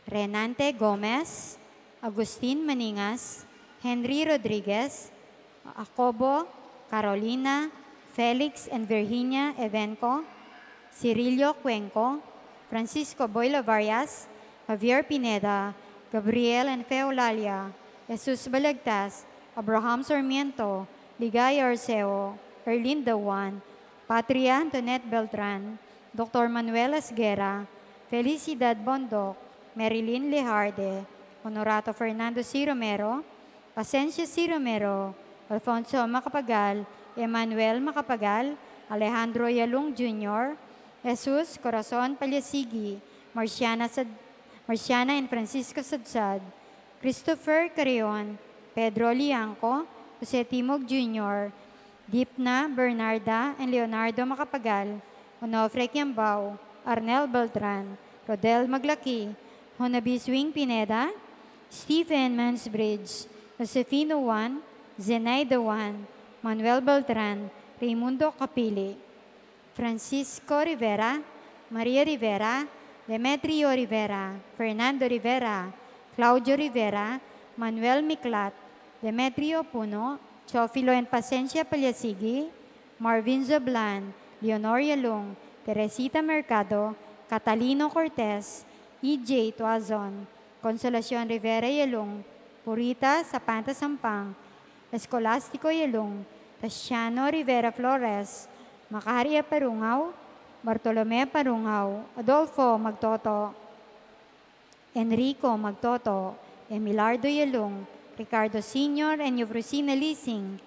Renante Gomez, Agustin Maningas, Henry Rodriguez, Jacobo, Carolina, Felix and Virginia Evenco, Cirilio Cuenco, Francisco Boy Lavarias, Javier Pineda, Gabriel and Fe Olalia, Jesus Balagtas, Abraham Sarmiento, Ligaya Arceo, Erlinda Juan, Patria Antoinette Beltran, Doctor Manuel Esguerra, Felicidad Bondoc, Marilyn Lejarde, Honorato Fernando C. Romero, Pasencio C. Romero, Alfonso Macapagal, Emmanuel Macapagal, Alejandro Yalung Junior, Jesus Corazon Palyasigi, Marciana Sad-, Marciana and Francisco Sadsad, Christopher Carreon, Pedro Lianco, Jose Timog Junior, Dipna Bernarda and Leonardo Macapagal, Onofre Kiambao, Arnel Beltran, Rodel Maglaki, Honabis Wing Pineda, Stephen Mansbridge, Josefino Juan, Zenaida Juan, Manuel Beltran, Raimundo Capili, Francisco Rivera, Maria Rivera, Demetrio Rivera, Fernando Rivera, Claudio Rivera, Manuel Miklat, Demetrio Puno, Teofilo and Pasencia Palyasigi, Marvin Zoblan, Leonor Yalung, Teresita Mercado, Catalino Cortez, E J Tuazon, Consolacion Rivera Yalung, Purita Sapanta Sampang, Escolastico Yalung, Tasiano Rivera Flores, Macaria Parungao, Bartolome Parungao, Adolfo Magtoto, Enrico Magtoto, Emilardo Yalung, Ricardo Senior and Eufrosina Lising,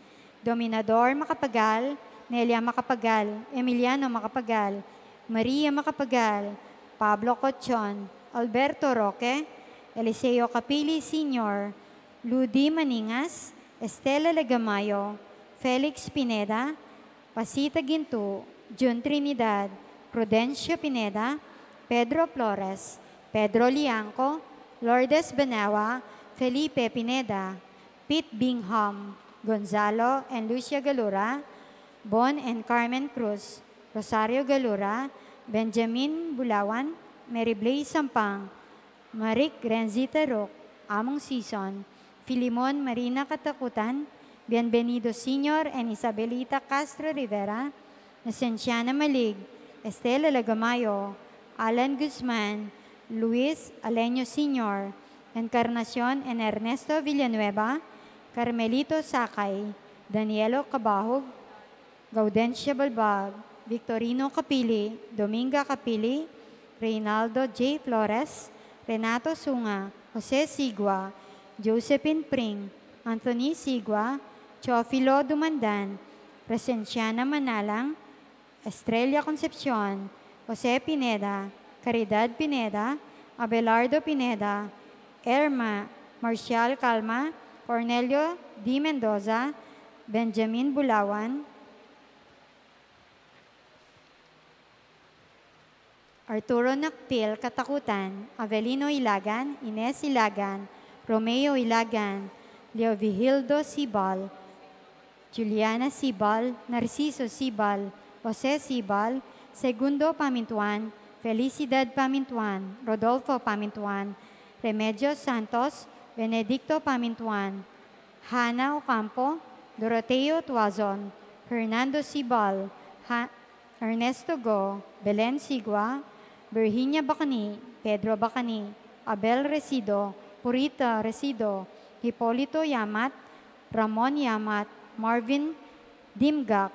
Dominador Macapagal, Nelia Macapagal, Emiliano Macapagal, Maria Macapagal, Pablo Cochon, Alberto Roque, Eliseo Capili Senior, Ludi Maningas, Estela Legamayo, Felix Pineda, Pasita Gintu, Jun Trinidad, Prudencia Pineda, Pedro Flores, Pedro Lianco, Lourdes Benawa, Felipe Pineda, Pete Bingham, Gonzalo and Lucia Galura, Bon and Carmen Cruz, Rosario Galura, Benjamin Bulawan, Mary Blaze Sampang, Maric Renzi Taruc, Among Sison, Filimon Marina Katakutan, Bienvenido Senior and Isabelita Castro Rivera, Nasenciana Malig, Estela Lagamayo, Alan Guzman, Luis Aleño Senior, Encarnacion and Ernesto Villanueva, Carmelito Sakay, Danielo Cabahug, Gaudencia Balbag, Victorino Capili, Dominga Capili, Reynaldo J Flores, Renato Sunga, Jose Sigua, Josephine Pring, Anthony Sigua, Teofilo Dumandan, Resenciana Manalang, Estrella Concepcion, Jose Pineda, Caridad Pineda, Abelardo Pineda, Erma, Marcial Calma, Cornelio D Mendoza, Benjamin Bulawan, Arturo Nakpil Katakutan, Avelino Ilagan, Ines Ilagan, Romeo Ilagan, Leovigildo Sibal, Juliana Sibal, Narciso Sibal, Jose Sibal, Segundo Pamintuan, Felicidad Pamintuan, Rodolfo Pamintuan, Remedios Santos, Benedicto Pamintuan, Hana Ocampo, Doroteo Tuazon, Hernando Sibal, Ha-, Ernesto Go, Belen Sigua, Virginia Bacani, Pedro Bacani, Abel Resido, Purita Resido, Hipolito Yamat, Ramon Yamat, Marvin Dimgak,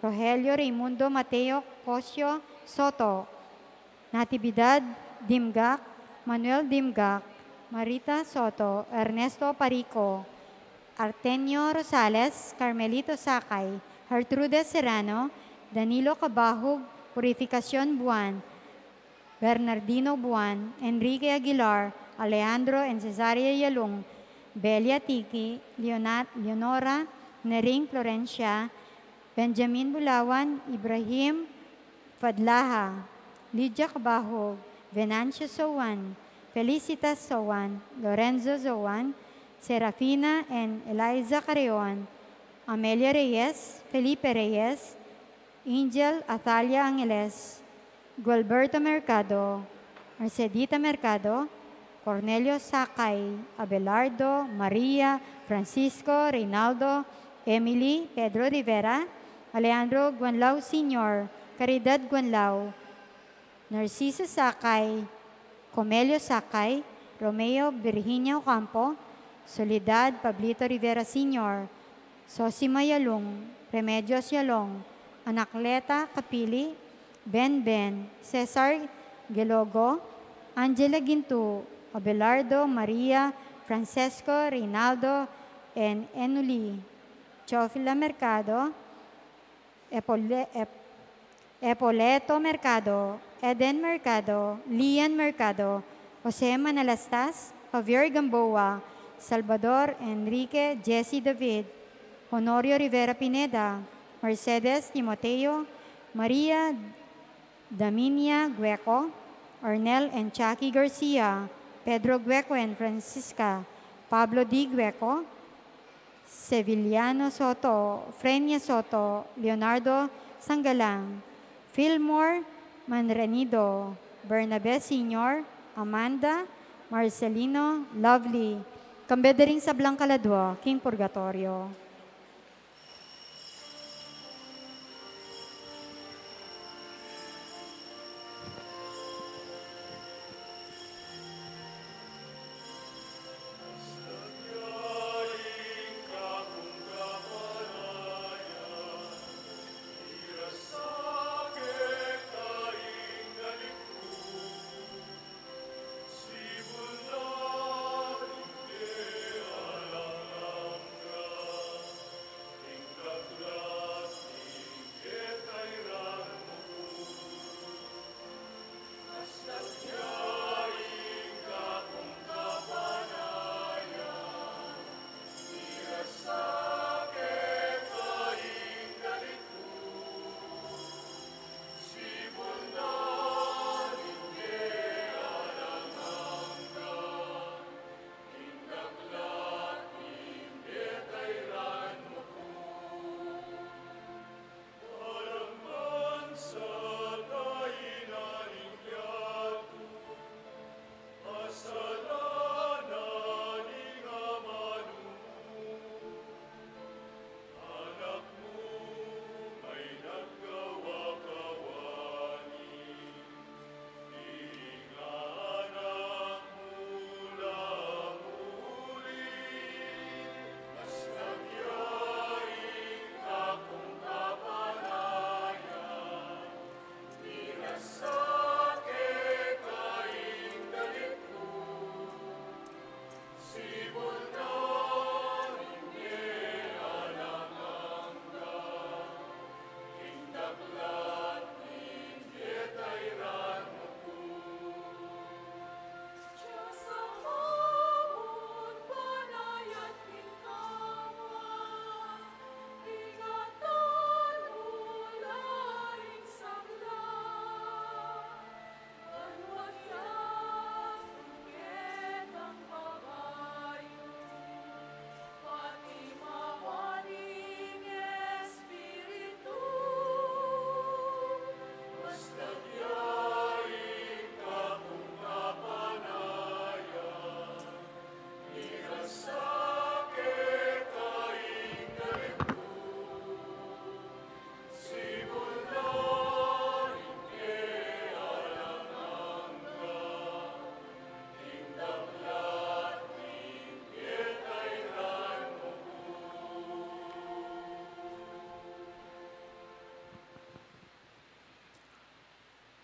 Rogelio Raimundo Mateo Cosio Soto, Natividad Dimgak, Manuel Dimgak, Marita Soto, Ernesto Parico, Artenio Rosales, Carmelito Sakay, Gertrude Serrano, Danilo Cabahug, Purificacion Buan, Bernardino Buan, Enrique Aguilar, Alejandro and Cesaria Yalung, Belia Tiki, Leonat-, Leonora Nering Florencia, Benjamin Bulawan, Ibrahim Fadlaha, Lydia Cabahug, Venancio Sowan, Felicitas Sowan, Lorenzo Sowan, Serafina and Eliza Carreon, Amelia Reyes, Felipe Reyes, Angel Athalia Angeles, Gualberto Mercado, Mercedita Mercado, Cornelio Sakay, Abelardo, Maria, Francisco, Reynaldo, Emily, Pedro Rivera, Alejandro Guanlao Senior, Caridad Guanlao, Narciso Sakay, Comelio Sakay, Romeo Virginia Ocampo, Soledad Pablito Rivera Senior, Sosima Yalung, Remedios Yalong, Anacleta Capili, Ben Ben, Cesar Gelogo, Angela Gintu, Abelardo, Maria, Francesco, Reynaldo, and Enuli, Teofila Mercado, Epole-, Ep-, Epoleto Mercado, Eden Mercado, Lian Mercado, Jose Manalastas, Javier Gamboa, Salvador Enrique, Jesse David, Honorio Rivera Pineda, Mercedes Timoteo, Maria Daminia Gueco, Arnel and Chucky Garcia, Pedro Gueco and Francisca, Pablo D. Gueco, Seviliano Soto, Frenia Soto, Leonardo Sangalang, Fillmore Manrenido, Bernabe Senior, Amanda, Marcelino, Lovely, kambe da ring sablang kaladua king purgatorio.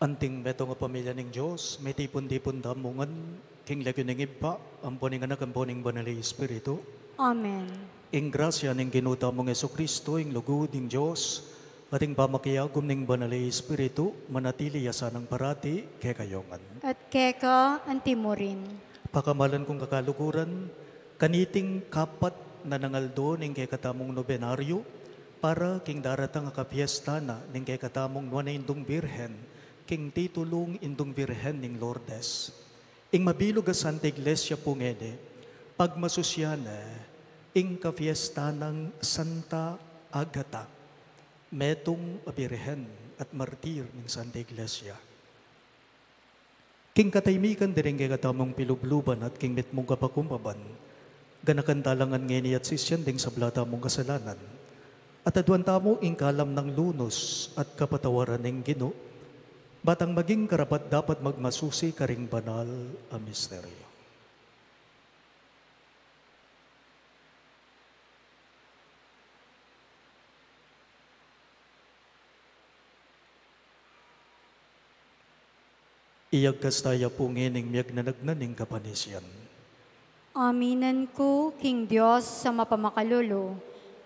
Anting metung a pamilya ning Dios, mitipun-tipun tamu ngan king lagyu ning Ibpa, ampo ning Anak, ampo ning Banal a Espiritu. Amen. Ing grasya ning Ginu tamung Jesucristo, ing lugud ning Dios, at ing pamakiagum ning Banal a Espiritu, manatili ya sanang parati kekayu ngan. At keka antimurin. Pakamalan kung kakaluguran, kaniting kapat na nang aldo ning kekatamung nobenaryo, para king daratang a kapiesta na ning kekatamung Nuan a Indung Birhen, king titulung Indung Birhen ning Lourdes. Ing mabilug a Santa Iglesia pu ngeni, pagmasusyan ne ing kapiesta nang Santa Agata, metung a birhen at martir ning Santa Iglesia. King katahimikan ding kekatamung pilubluban at king mitmung kapakumbaban, ganakan tala ngan ngeni at sisian ding sabla tamung kasalanan, at aduan tamu ing kalam nang lunus at kapatawaran ning Ginu, ba tang maging karapat-dapat magmasusi karing banal a misteryo. Iyagkas taya pu ngening miyagnanagnan ning kapanisian. Aminan ku king Dios a mapamakalulu,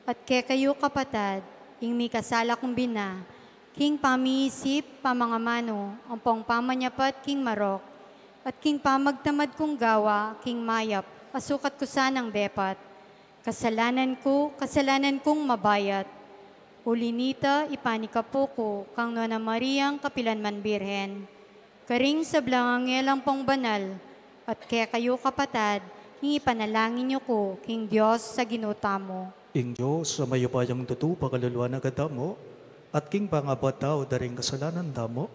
at kekayu kapatad, ing mikasala kung bina, King pamiisip, pamangamanu, ampong pamanyapat king marok, at king pamagtamad kung gawa king mayap, asukat ku sanang depat. Kasalanan ku, kasalanan kung mabayat. Uli nita, ipanikapu ku kang Nuan a Mariang kapilan man Birhen, karing sablang anghel ampong banal, at kekayu kapatad, ing ipanalangin yu ku king Dios a Ginu tamu. Ing Dios a mayupayang tutu pakaluluan na katamu, at king pangapatawad da ring kasalanan tamu,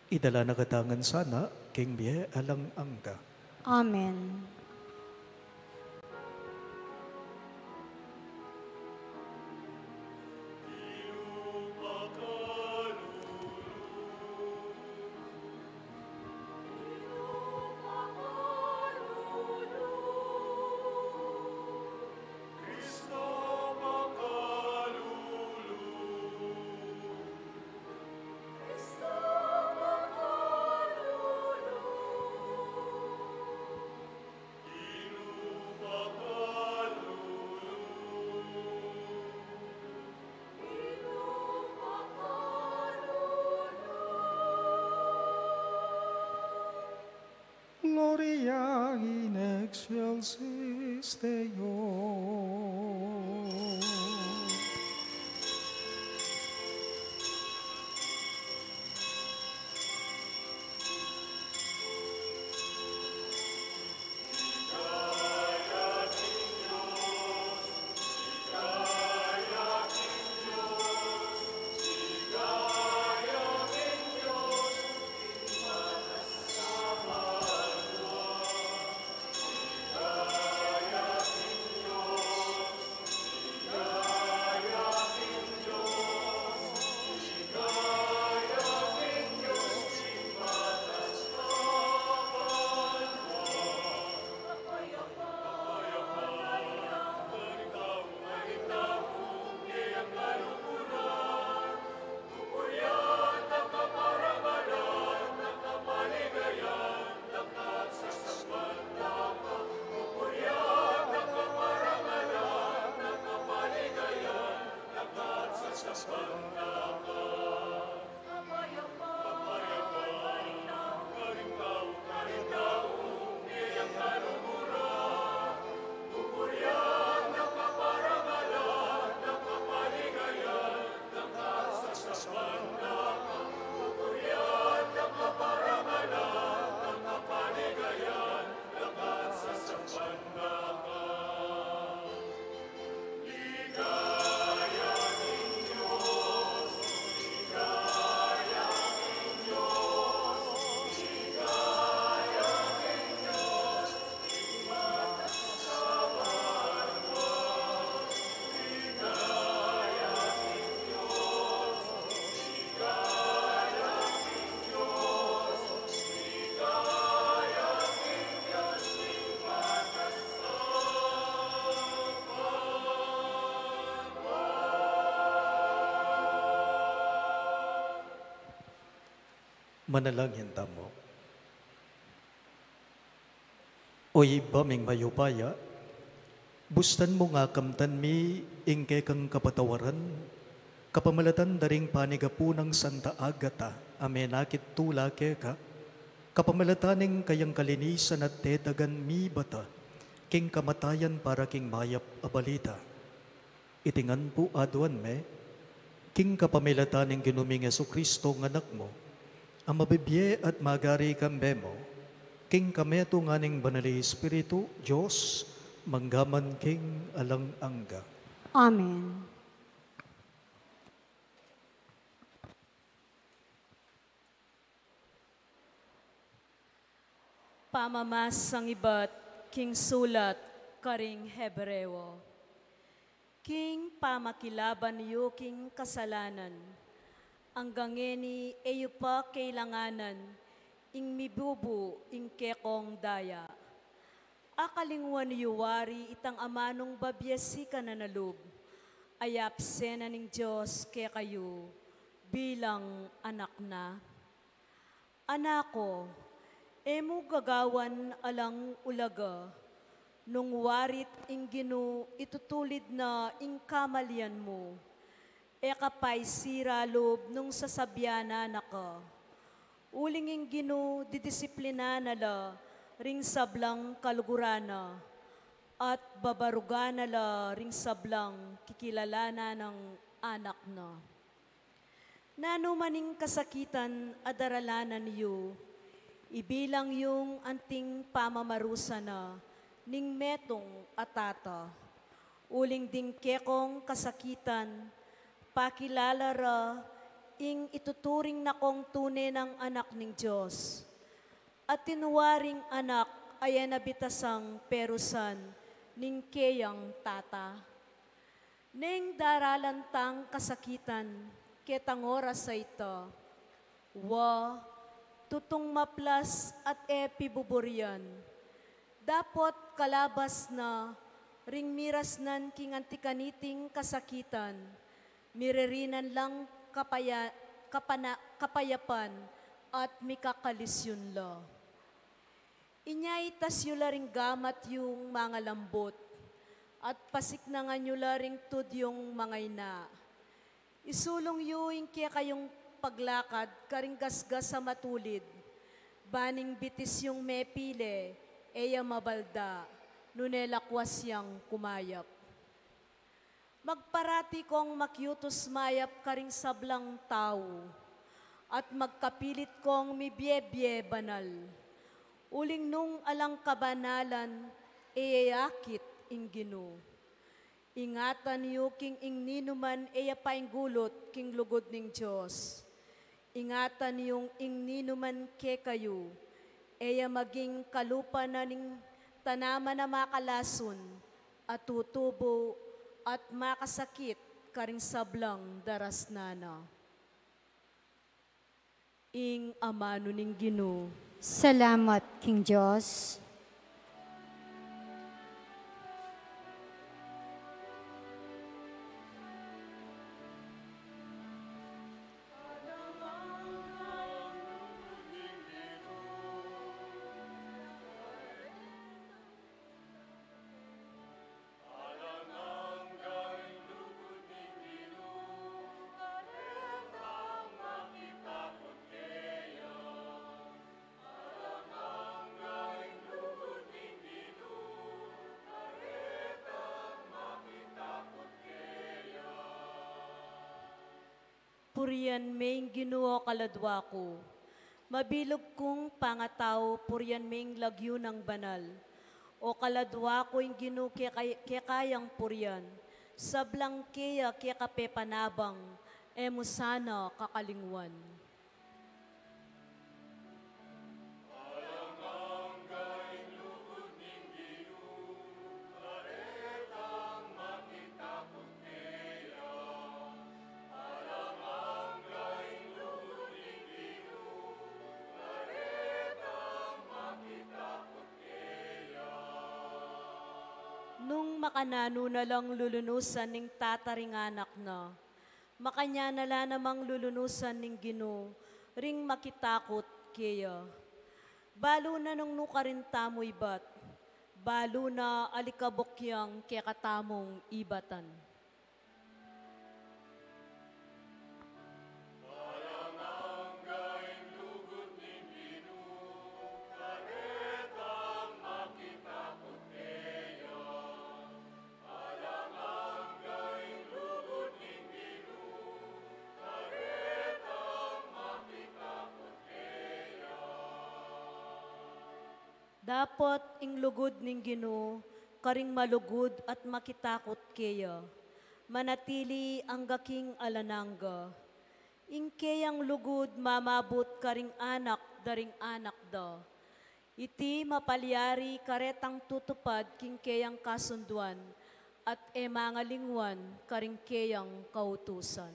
idala na katamu ngan sana king bie alang angga. Amen. Gloria in excelsis Deo. Manalangin tamu. O Ibpa ming mayupaya, bustan mu nga kamtan mi ing kekang kapatawaran, kapamilatan da ring panigapu nang Santa Agata a menakit tula keka, kapamilatan ning kayang kalinisan at tetagan mibata king kamatayan para king mayap a balita. Iti ngan pu aduan me, king kapamilatan ning Ginu ming Jesucristo nga Anak mu, a mabibie at magari kambe mu, king kametungan ning Banal a Espiritu, Dios, mangga man king alang angga. Amen. Pamamasang ibat king sulat karing Hebreo. King pamakilaban yu king kasalanan, anggang ngeni e yu pa kailanganan ing mibubu ing kekong daya. Akalingwan yu wari itang amanung babie sikanan a lub, a yapse na ning Dios kekayu bilang anak na. Anak ko, e mu gagawan alang ulaga, nung wari't ing Ginu itutulid na ing kamalian mu. E ka paisira lub nung sasabian na ka. Uling ing Ginu didisiplinan na la ring sablang kaluguran na, at babarugan na la ring sablang kikilalanan nang anak na. Nanu man ing kasakitan a daralanan yu, ibilang yung anting pamamarusa na ning metung a tata. Uling ding kekong kasakitan, pakilala ra ing ituturing na kong tune nang anak ning Dios. Atin waring anak a e na bitasang perusan ning keyang tata. Neng daralan tang kasakitan ketang oras a ita, wa, tutung maplas at e pibuburian. Dapot kalabas na ring mirasnan king anti kaniting kasakitan, miririnan lang kapaya-, kapana-, kapayapan at mikakalisyun la. Inya itas yu la ring gamat yung mangalambut, at pasiknangan yu la ring tud yung mangaina. Isulung yu ing kekayung paglakad karing gasgas a matulid, ban ing bitis yung mepile, e ya mabalda, nune lakwas yang kumayap. Magparati kong makiutus mayap karing sablang tau, at magkapilit kong mibie-bie banal. Uling nung alang kabanalan, e ya akit ing Ginu. Ingatan yu king ing ninuman e ya painggulut king lugud ning Dios. Ingatan yung ing ninuman kekayu, e ya maging kalupa na ning tanaman a makalasun, a tutubu, at makasakit karing sablang darasnan na. Ing amanu ning Ginu. Salamat king Dios. Purian me ing Ginu, o kaladwa ku. Mabilug kung pangatau, purian me ing lagyu nang banal. O kaladwa ku, ing Ginu kekay-, kekayang purian. Sablang keya kekapepanabang, e mu sana kakalingwan. Nung makananu na lang lulunusan ning tata ring anak na, makanyan na la namang lulunusan ning Ginu ring makitakut keya. Balu na nung nu karin tamu ibat, balu na alikabok yang kekatamung ibatan. Dapot ing lugud ning Ginu karing malugud at makitakut keya, manatili angga king alang angga. Ing keyang lugud mamabut karing anak da ring anak da. Iti mapalyari karetang tutupad king keyang kasunduan at e mangalingwan karing keyang kautusan.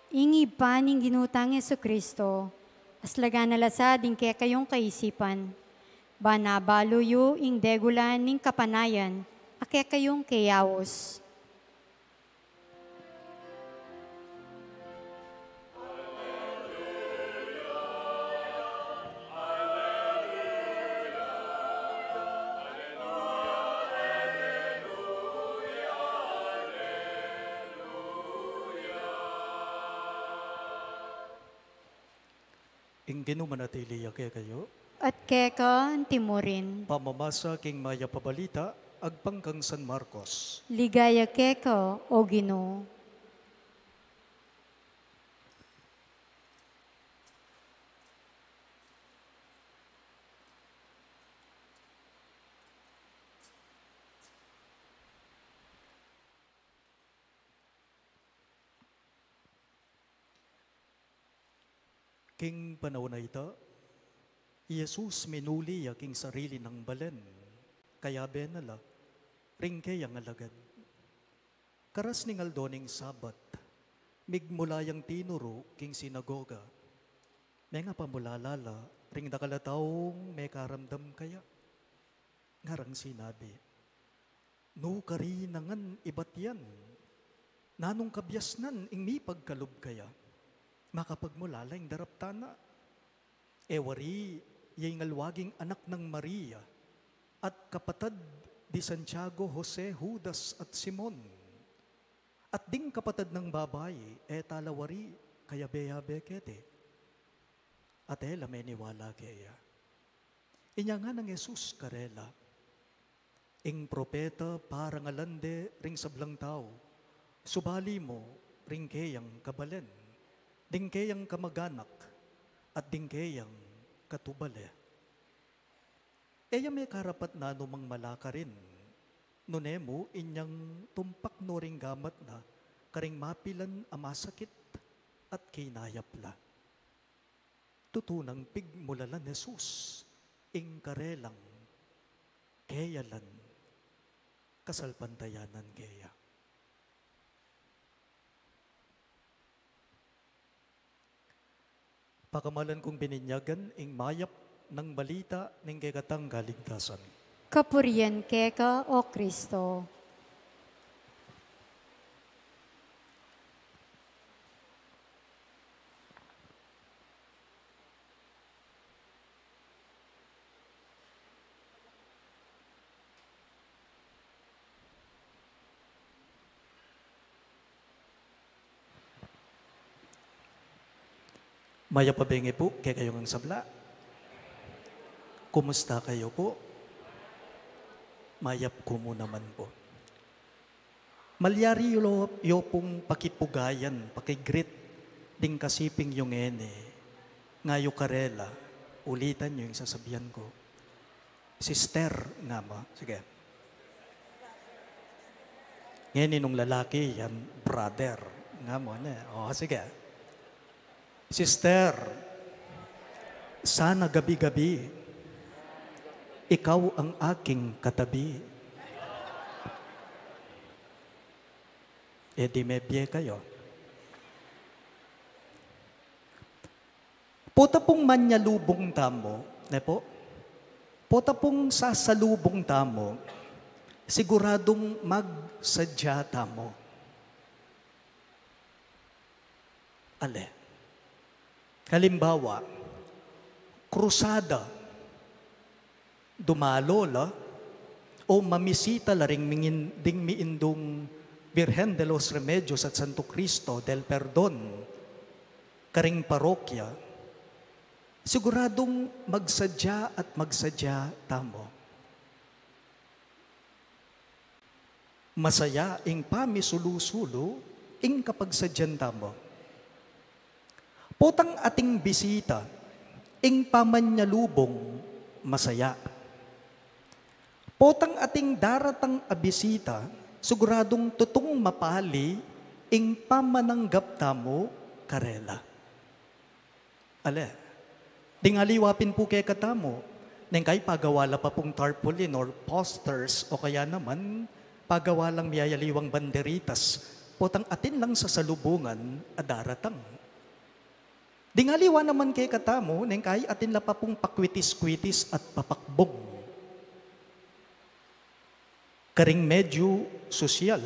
Ing Ibpa ning Ginu tang Jesucristo, aslagan na la sa ding kekayung kaisipan, ban mabalu yu ing degulan ning kapanayan a kekayung keyaus. Ing Ginu manatili ya kekayu. At keka antimurin. Pamamasa king Mayap a Balita agpang kang San Marcos. Ligaya keka, O Ginu. King panaun a ita, i Jesus minuli ya king sarili nang balen, kayabe na la ring keyang alagad. Karas ning aldo ning Sabat, migmula yang tinuru king sinagoga. Mengapamulala la ring dakal a taung mekaramdam kaya. Ngarang sinabi, "Nu karin ngan ibat yan? Nanung kabiasnan ing mipagkalub kaya? Makapagmulala ing daraptan na? E wari ya ing alwaging anak nang Maria, at kapatad di Santiago, Jose, Judas, at Simon? At ding kapatad nang babai, e tala wari kayabe-yabe keti?" At e la meniwala keya. Inya nganang Jesus karela, "Ing propeta parangalan de ring sablang tau, subali mu ring keyang kabalen, ding keyang kamaganak, at ding keyang katubale." E ya mekarapat nanumang mala karin, nune mu inyang tumpak no ring gamat na karing mapilan a masakit at kinayap la. Tutu nang pigmulalan Jesus ing karelang keyalan kasalpantayanan keya. Pakamalan kung bininyagan ing mayap nang balita ning kekatang kaligtasan. Kapurian keka, O Kristo. Mayap a bengi pu kekayung sabla. Kumusta kayu pu? Mayap ku mu naman pu. Malyari yu lo, yu pung pakipugayan, pakigreet ding kasiping yu ngeni, ngayu karela, ulitan yu ing sasabian ku. Sister, nga mu. Sige. Ngeni nung lalaki, yan, brother. Nga mu, ne? O, sige. Sister, sana gabi-gabi, ikaw ang aking katabi. E di mebie kayu. Pota pung manyalubung tamu, ne pu? Pota pung sasalubung tamu, siguradung magsadya tamu. Ale. Halimbawa, krusada, dumalo la, o mamisita la ring mingin-, ding miindung Virgen de los Remedios at Santo Cristo del Perdon, karing parokya, siguradung magsadya at magsadya tamu. Masaya ing pamisulu-sulu, ing kapagsadyan tamu. Potang ating bisita, ing pamanyalubung masaya. Potang ating daratang a bisita, siguradung tutung mapali ing pamananggap tamu karela. Ale, ding aliwa pin pu kekatamu, neng kai pagawa la pa pung tarpaulin or posters o kaya naman pagawa lang miyayaliwang banderitas Potang atin lang sasalubungan a daratang. Ding aliwa naman kekatamu, neng kai atin la pa pung pakwitis-kwitis at papakbong. Karing medyu sosyal,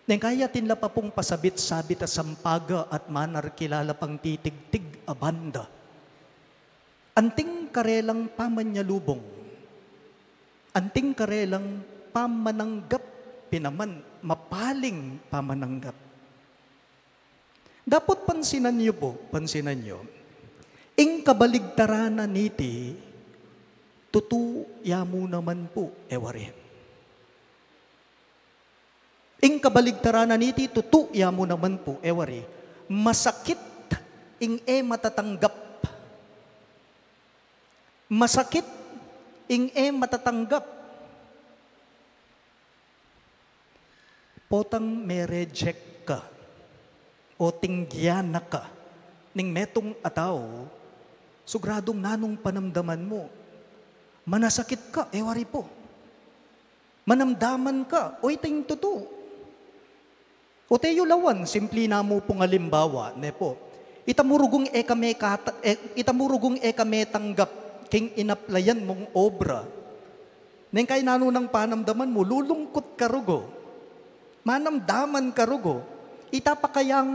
neng kai atin la pa pung pasabit-sabit a sampaga at manarkilala pang titigtig a banda. Anting karelang pamanyalubong, anting karelang pamananggap, pin naman mapaling pamananggap. Dapot pansinan yu po, pansinan yu. Ing kabaligtaran na niti, tutu ya mu naman po, e wari. Ing kabaligtaran na niti, tutu ya mu naman po, e wari. Masakit ing e matatanggap. Masakit ing e matatanggap. Potang me-reject ka o tinggian na ka ning metung a tau, sugradung nanung panamdaman mu. Manasakit ka, e wari po. Manamdaman ka, o ita ing tutu. O teyu lawan, simpli namu pung alimbawa, ne po. Ita mu rugung e ka mekata-, e, ita mu rugung e ka metanggap king inaplayan mung obra. Neng kai nanu nang panamdaman mu, lulungkut ka rugu. Manamdaman ka rugu. Ita pa kayang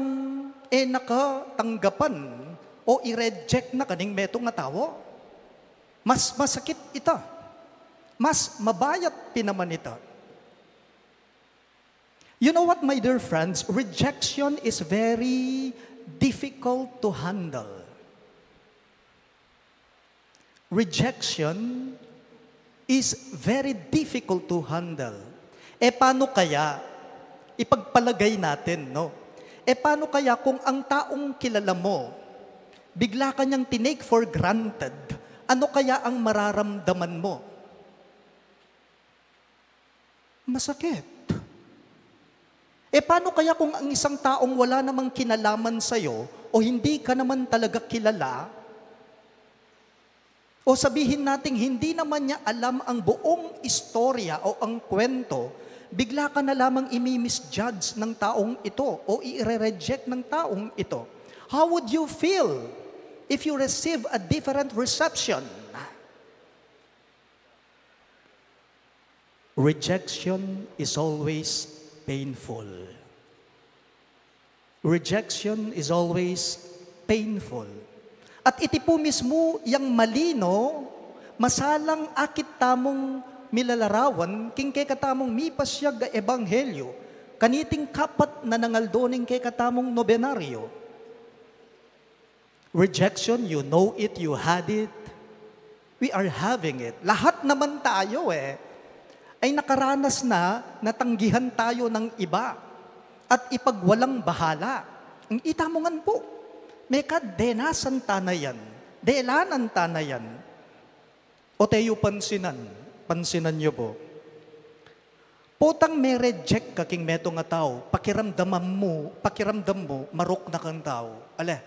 e na ka tanggapan o i-reject na ka ning metung a tau? Mas masakit ita. Mas mabayat pin naman ita. You know what, my dear friends? Rejection is very difficult to handle. Rejection is very difficult to handle. E, paano kaya? Ipagpalagay natin, no? E, paano kaya kung ang taong kilala mo, bigla ka niyang tinake for granted, ano kaya ang mararamdaman mo? Masakit. E, paano kaya kung ang isang taong wala namang kinalaman sa'yo o hindi ka naman talaga kilala, o sabihin nating hindi naman niya alam ang buong istorya o ang kwento, bigla ka na lamang imi-misjudge ng taong ito o i-reject ng taong ito? How would you feel if you receive a different reception? Rejection is always painful. Rejection is always painful. At iti pu mismu yang mali, no, masalang akit tamung milalarawan king kekatamung mipasyag a ebanghelyo, kaniting kapat na nang aldo ning kekatamung nobenaryo. Rejection, you know it, you had it. We are having it. Lahat naman tayo, e, ay nakaranas na, natanggihan tayo ng iba at ipagwalang bahala. Ing ita mu ngan pu, mekad denasan ta na yan, delanan ta na yan. O teyu pansinan, pansinan yu pu. Potang me-reject ka king metung a tau, pakiramdaman mu, pakiramdam mu, marok na kang tau. Ale,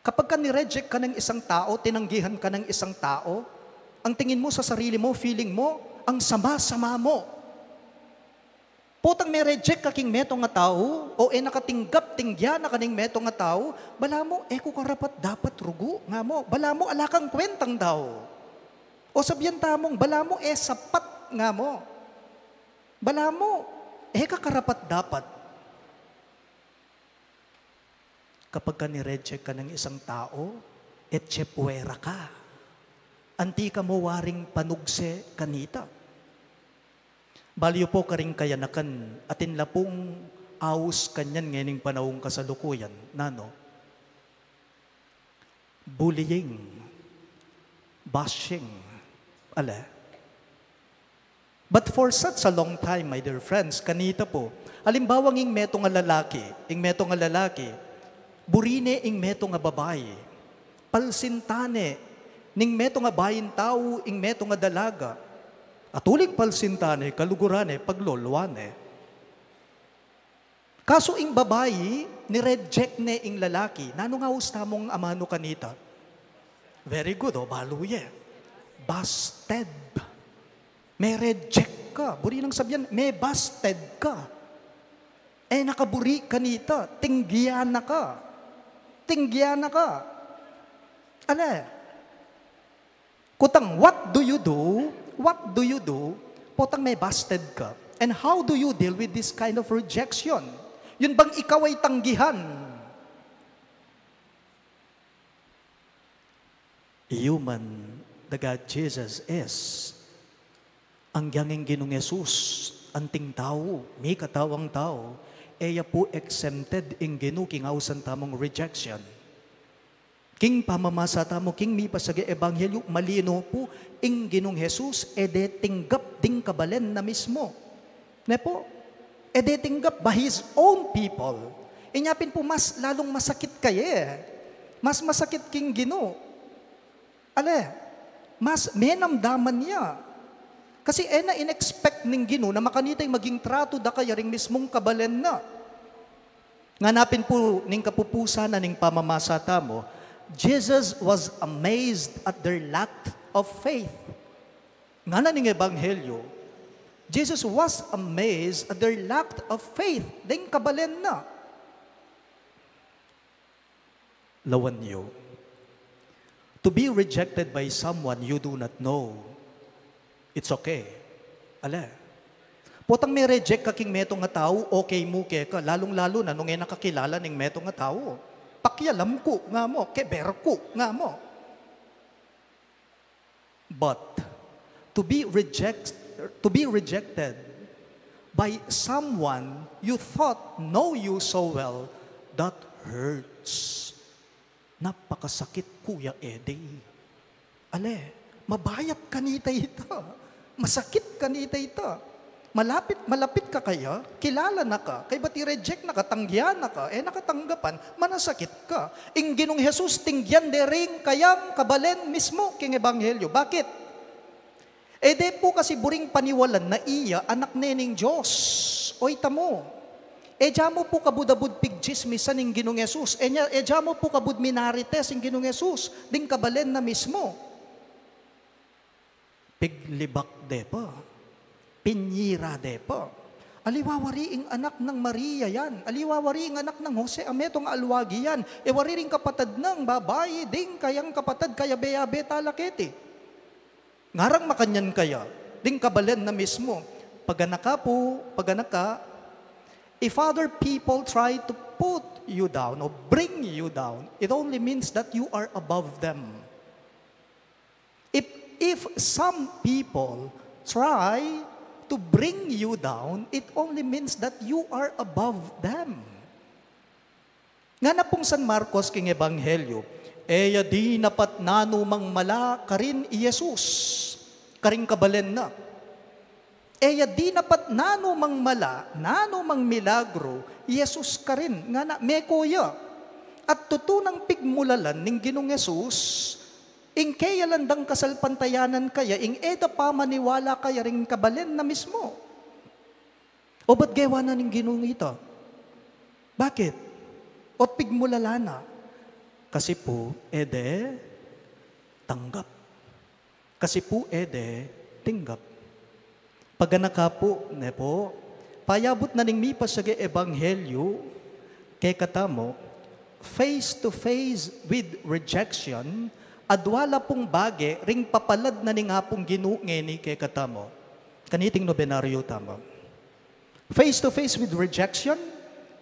kapag ka ni-reject ka ng isang tau, tinanggihan ka ng isang tau, ang tingin mu sa sarili mu, feeling mu, ang sama-sama mu. Potang me-reject ka king metung a tau, o e na ka tinggap, tinggian na ka ning metung a tau, balamu, e ku karapat-dapat rugu, nga mu, balamu, ala kang kwentang tau. O sabian tamung, balamu, e sapat, nga mu. Balamu, e ka karapat-dapat. Kapag ka ni-reject ka ng isang tau, etche puera ka. Anti ka mu waring panugse kanita. Balu yu pu karing kayanakan, atin la pung aus kanyan ngening panaung kasalukuyan, nanu? Bullying, bashing, ale. But for such a long time, my dear friends, kanita pu, alimbawang ing metung a lalaki, ing metung a lalaki, buri ne ing metung a babai, palsintan ne ning metung a baing tau ing metung a dalaga, at uling palsintan ne, kaluguran ne, paglolwan ne. Kasu ing babai, ni-reject ne ing lalaki. Nanu ngan aus tamung amanu kanita? Very good, o, balu ye. Busted. Me-reject ka. Buri nang sabian, me-busted ka. E na ka buri kanita, tinggian na ka. Tinggian na ka. Ale, kutang, what do you do? What do you do? Potang mebasted ka. And how do you deal with this kind of rejection? Yun bang ikaw ay tanggihan? Human, daga Jesus is. Agyang ing Ginung Jesus, anting tau, mikatawang tau, e ya pu exempted ing Ginu king ausan tamung rejection. King pamamasa tamu, king mipasage ebanghelyu, malino pu, ing Ginung Jesus, e de tinggap ding kabalen na mismu. Ne pu? E de tinggap by his own people. Inya pin pu mas lalung masakit kaya e. Mas masakit king Ginu. Ale, mas menamdaman ya. Kasi e na in-expect ning Ginu na makanita ing maging tratu da kaya ring mismung kabalen na. Ngana pin pu ning kapupusan na ning pamamasa tamu, Jesus was amazed at their lack of faith. Ngana ning ebanghelyu, Jesus was amazed at their lack of faith. Deng kabalen na. Lawan yu. To be rejected by someone you do not know, it's okay. Ale. Potang me-reject ka king metung a tau, okay mu keka, lalung-lalu na nung e na ka kilala ning metung a tau. Pakialam ku, nga mu, keber ku, nga mu. But to be reject, to be rejected by someone you thought know you so well, that hurts. Napakasakit, Kuya Eddie. Ale, mabayat kanita ita. Masakit kanita ita. Malapit, malapit ka kaya, kilala na ka, kaybat i-reject na ka, tanggian na ka, e na ka tanggapan, manasakit ka. Ing Ginung Jesus, tinggian de ring kayang kabalen mismu king ebanghelyu. Bakit? E de pu kasi buring paniwalan na iya anak ne ning Dios. Oy, tamu. E ja mu pu kabud-abud pigtsismisan ing Ginung Jesus. E nya, e ja mu pu kabud minarites ing Ginung Jesus ding kabalen na mismu. Piglibak de pa. Pinyira de pa. Aliwa wari ing anak nang Maria yan. Aliwa wari ing anak nang Jose a metung a alwagi yan. E wari ring kapatad nang babai, ding kayang kapatad kayabe-yabe tala keti. Ngarang makanyan kaya, ding kabalen na mismu. Paganaka pu, paganaka, if other people try to put you down or bring you down, it only means that you are above them. If, if some people try to bring you down, it only means that you are above them. Ngana pung San Marcos king ebanghelyu, e ya dinapat nanumang mala karin i Jesus, karing kabalen na. E ya dinapat nanumang mala, nanumang milagru i Jesus karin, ngana meko ya. At tutu nang pigmulalan ning Ginung Jesus, ing keyalan dang kasalpantayanan kaya, ing e da pamaniwala kaya ring kabalen na mismu. O bat gewa na ning Ginu ita? Bakit? Ot pigmulalan na. Kasi pu, e de tanggap. Kasi pu, e de tinggap. Paganaka pu, ne pu, payabut na ning mipasage ebanghelyu kekatamu, face to face with rejection, adwa la pung bage ring papalad na ning Apung Ginu ngeni kekatamu. Kaniting nobenaryo tamu. Face to face with rejection,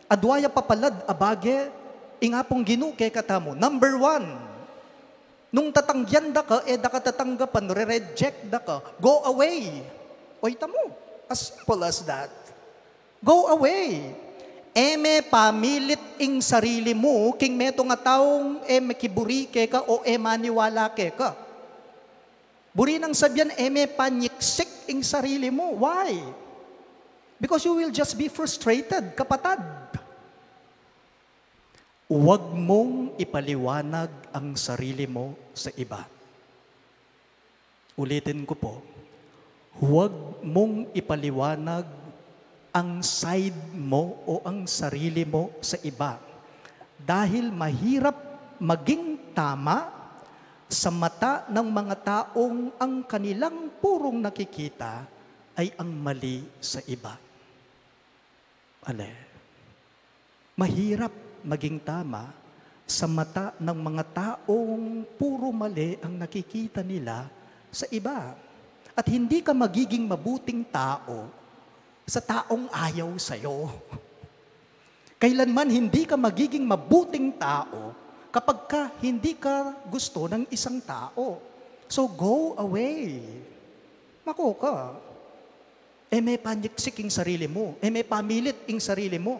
adwa ya papalad a bage ing Apung Ginu kekatamu. Number one, nung tatanggian da ka, e da ka tatanggapan, re-reject da ka, go away. Oy, tamu. As simple as that. Go away. E me pamilit ing sarili mu king metung a taung e mekiburi keka o e maniwala keka. Buri nang sabian, e me panyiksik ing sarili mu. Why? Because you will just be frustrated, kapatad. Huwag mong ipaliwanag ang sarili mo sa iba. Ulitin ko po, huwag mong ipaliwanag ang side mo o ang sarili mo sa iba. Dahil mahirap maging tama sa mata ng mga taong ang kanilang purong nakikita ay ang mali sa iba. Ale. Mahirap maging tama sa mata ng mga taong puro mali ang nakikita nila sa iba. At hindi ka magiging mabuting tao sa taong ayaw sa'yo. Kailanman hindi ka magiging mabuting tao kapag ka hindi ka gusto ng isang tao. So go away. Mako ka. E me panyiksik ing sarili mu. E me pamilit ing sarili mu.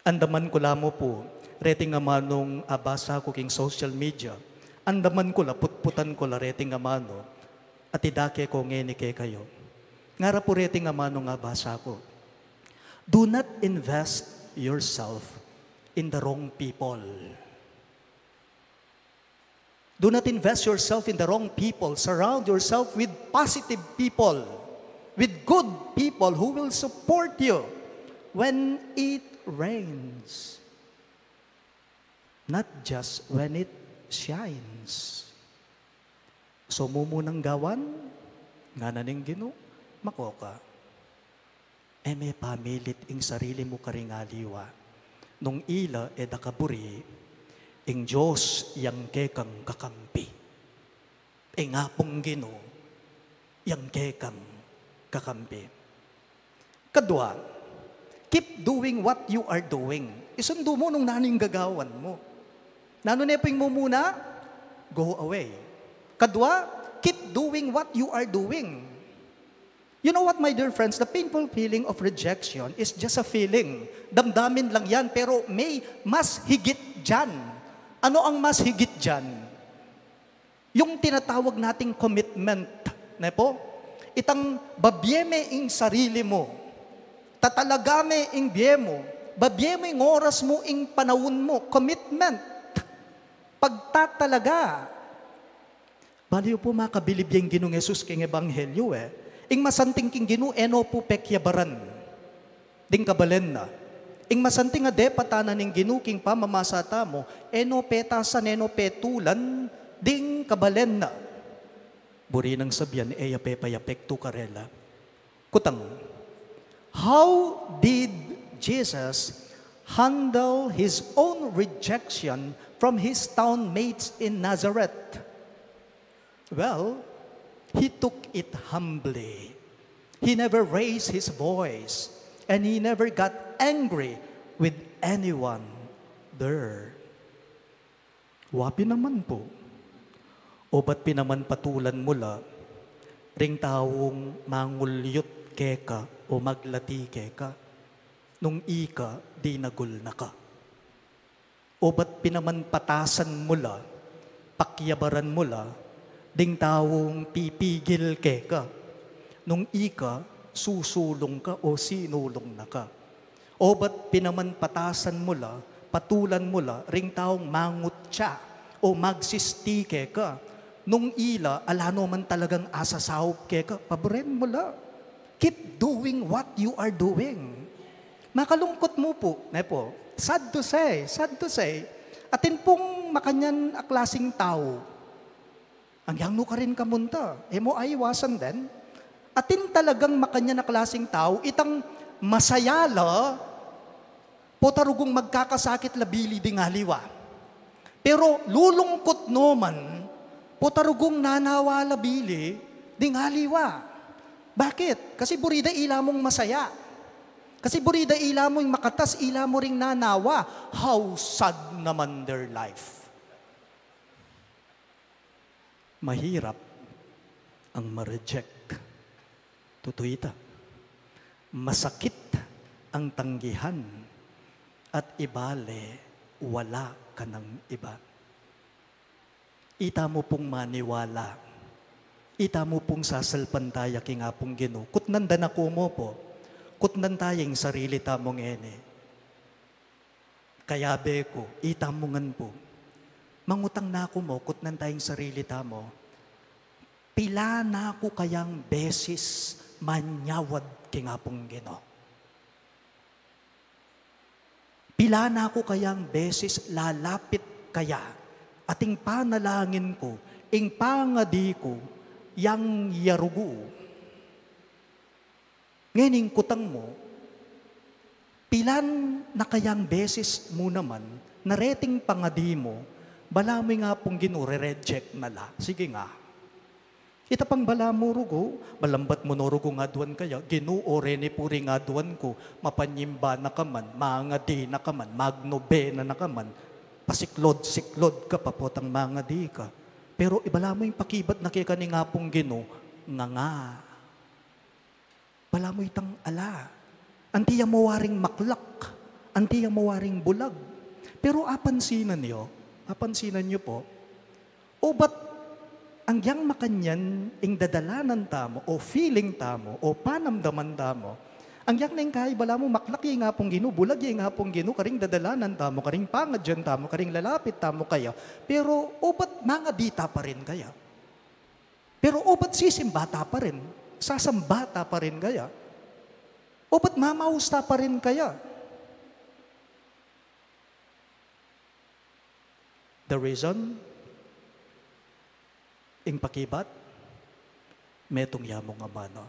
Andaman ku la mu pu, reting amanung abasa ku king social media. Andaman ku la, putputan ku la reting amanu. At idake ku ngeni kekayu. Ngara pu reting amanung abasa ku, "Do not invest yourself in the wrong people." Do not invest yourself in the wrong people. Surround yourself with positive people, with good people who will support you when it rains, not just when it shines. So, mumunang gawan, ngana ning Ginu, mako ka. E me pamilit ing sarili mu karing aliwa. Nung ila e da ka buri, ing Dios yang kekang kakampi. Ing Apung Ginu yang kekang kakampi. Kadua, keep doing what you are doing. Isundu mu nung nanu ing gagawan mu. Nanu ne pu ing mumuna? Go away. Kadua, keep doing what you are doing. You know what, my dear friends? The painful feeling of rejection is just a feeling. Damdamin lang yan, pero may mas higit dyan. Ano ang mas higit dyan? Yung tinatawag nating commitment, ne po? Itang babie me ing sarili mu, tatalaga me ing bie mu, babie mu ing oras mu, ing panaun mu, commitment, pagtatalaga. Baliw pu makabilib ya ing Ginung Jesus king ebanghelyo, e. Ing masanting king Ginu, e no pu pekyabaran ding kabalen na. Ing masanting a depatan na ning Ginu king pamamasa tamu, e no petasan, e no petulan ding kabalen na. Buri nang sabian, e ya pepayapektu karela. Kutang, how did Jesus handle his own rejection from his town mates in Nazareth? Well, he took it humbly. He never raised his voice, and he never got angry with anyone there. Wa pin naman pu. Obat pin naman patulan mu la ring taung mangulyut keka o maglati keka nung ika dinagul na ka. Obat pin naman patasan mu la, pakyabaran mu la ding taung pipigil keka nung ika susulung ka o sinulung na ka. Obat pin naman patasan mu la, patulan mu la ring taung mangutya o magsisti keka nung ila ala no man talagang asasaup keka, paburen mu la. Keep doing what you are doing. Makalungkut mu pu, ne po? Sad to say, sad to say, atin pung makanyan a klasing tau. Agyang nu karin kamunta, e mo aiwasan den. Atin talagang makanyan a klasing tau, itang masaya la, pota rugung magkakasakit la bili ding aliwa. Pero lulungkut no man, pota rugung nanawa la bili ding aliwa. Bakit? Kasi buri da ila mung masaya. Kasi buri da ila mung makatas, ila mu ring nanawa. How sad naman their life. Mahirap ang ma-reject. Tutu ita. Masakit ang tanggihan at ibale wala ka nang iba. Ita mu pung maniwala. Ita mu pung sasalpantaya king Apung Ginu. Kutnan da na ku mu pu. Kutnan taya ing sarili tamu ngeni. Kayabe ku, ita mu ngan pu. Mangutang na ku mu, kutnan taya ing sarili tamu. Pila na ku kayang beses manyawad king Apung Ginu? Pila na ku kayang beses lalapit kaya at ing panalangin ku, ing pangadi ku, yang yarugu? Ngening kutang mu, Pilan na kayang beses mu naman na reting pangadi mu, balamu ing Apung Ginu re-reject na la. Sige nga. Ita pang balamu rugu, malambat mu no rugu nga aduan kaya, Ginu, o reni pu ring aduan ku, mapanyimba na ka man, mangadi na ka man, magnobena na ka man, pasiklod-siklod ka pa potang mangadi ka. Pero ibalamu ing pakibat na keka ning Apung Ginu, nga nga. Balamu itang ala. Anti ya mu waring maklak. Anti ya mu waring bulag. Pero apansinan yu, apansinan yu po, ubat anggiyang makanyan ing dadalanan tamu, o feeling tamu, o panamdaman tamu. Anggiyang neng kai balamu maklak ya ing Apung Ginu, bulag ya ing Apung Ginu, karing dadalanan tamu, karing pangadyan tamu, karing lalapit tamu kaya. Pero ubat mangadi ta pa rin kaya. Pero ubat sisimba ta pa rin, sasamba ta pa rin kaya. Ubat mamaus ta pa rin kaya. The reason, ing pakibat, metung ya mung amanu.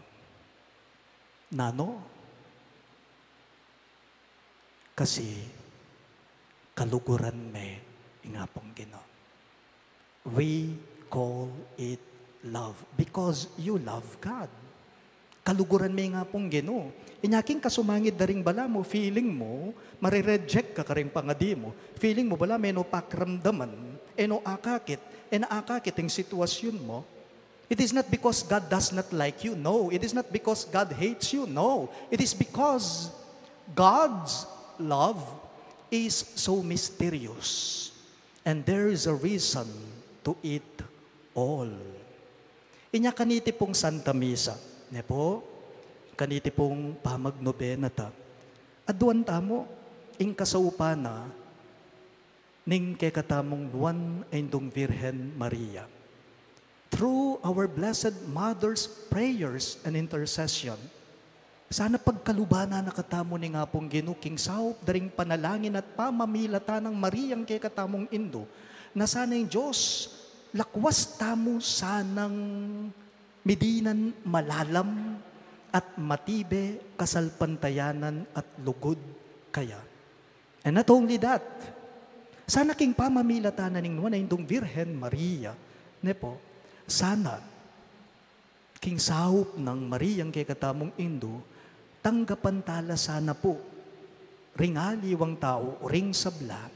Nanu? Kasi kaluguran me ing Apung Ginu. We call it love because you love God. Kaluguran me ing Apung Ginu. Inya king kasumangid da ring balamu, feeling mu, mare-reject ka karing pangadi mu. Feeling mu, balamu, e no pakiramdaman, e no akakit, e na akakit ing sitwasyun mu. It is not because God does not like you. No. It is not because God hates you. No. It is because God's love is so mysterious. And there is a reason to it all. Inya kaniti pung Santa Misa, ne po, kaniti pung pamagnobena ta, aduan tamu ing kasaupan na ning kekatamung Nuan a Indung Virgen Maria. Through our Blessed Mother's prayers and intercession, sana pagkaluban na katamu ning Apung Ginu king saup da ring panalangin at pamamilatan nang Mariang kekatamung Indu, na sana ing Dios lakwas tamu sanang midinan malalam at matibe kasalpantayanan at lugud kaya. And not only that, sana king pamamilatan na ning Nuan a Indung Virgen Maria, ne po, sana king saup nang Mariang kekatamung Indu, tanggapan tala sana pu ring aliwang tau, ring sabla,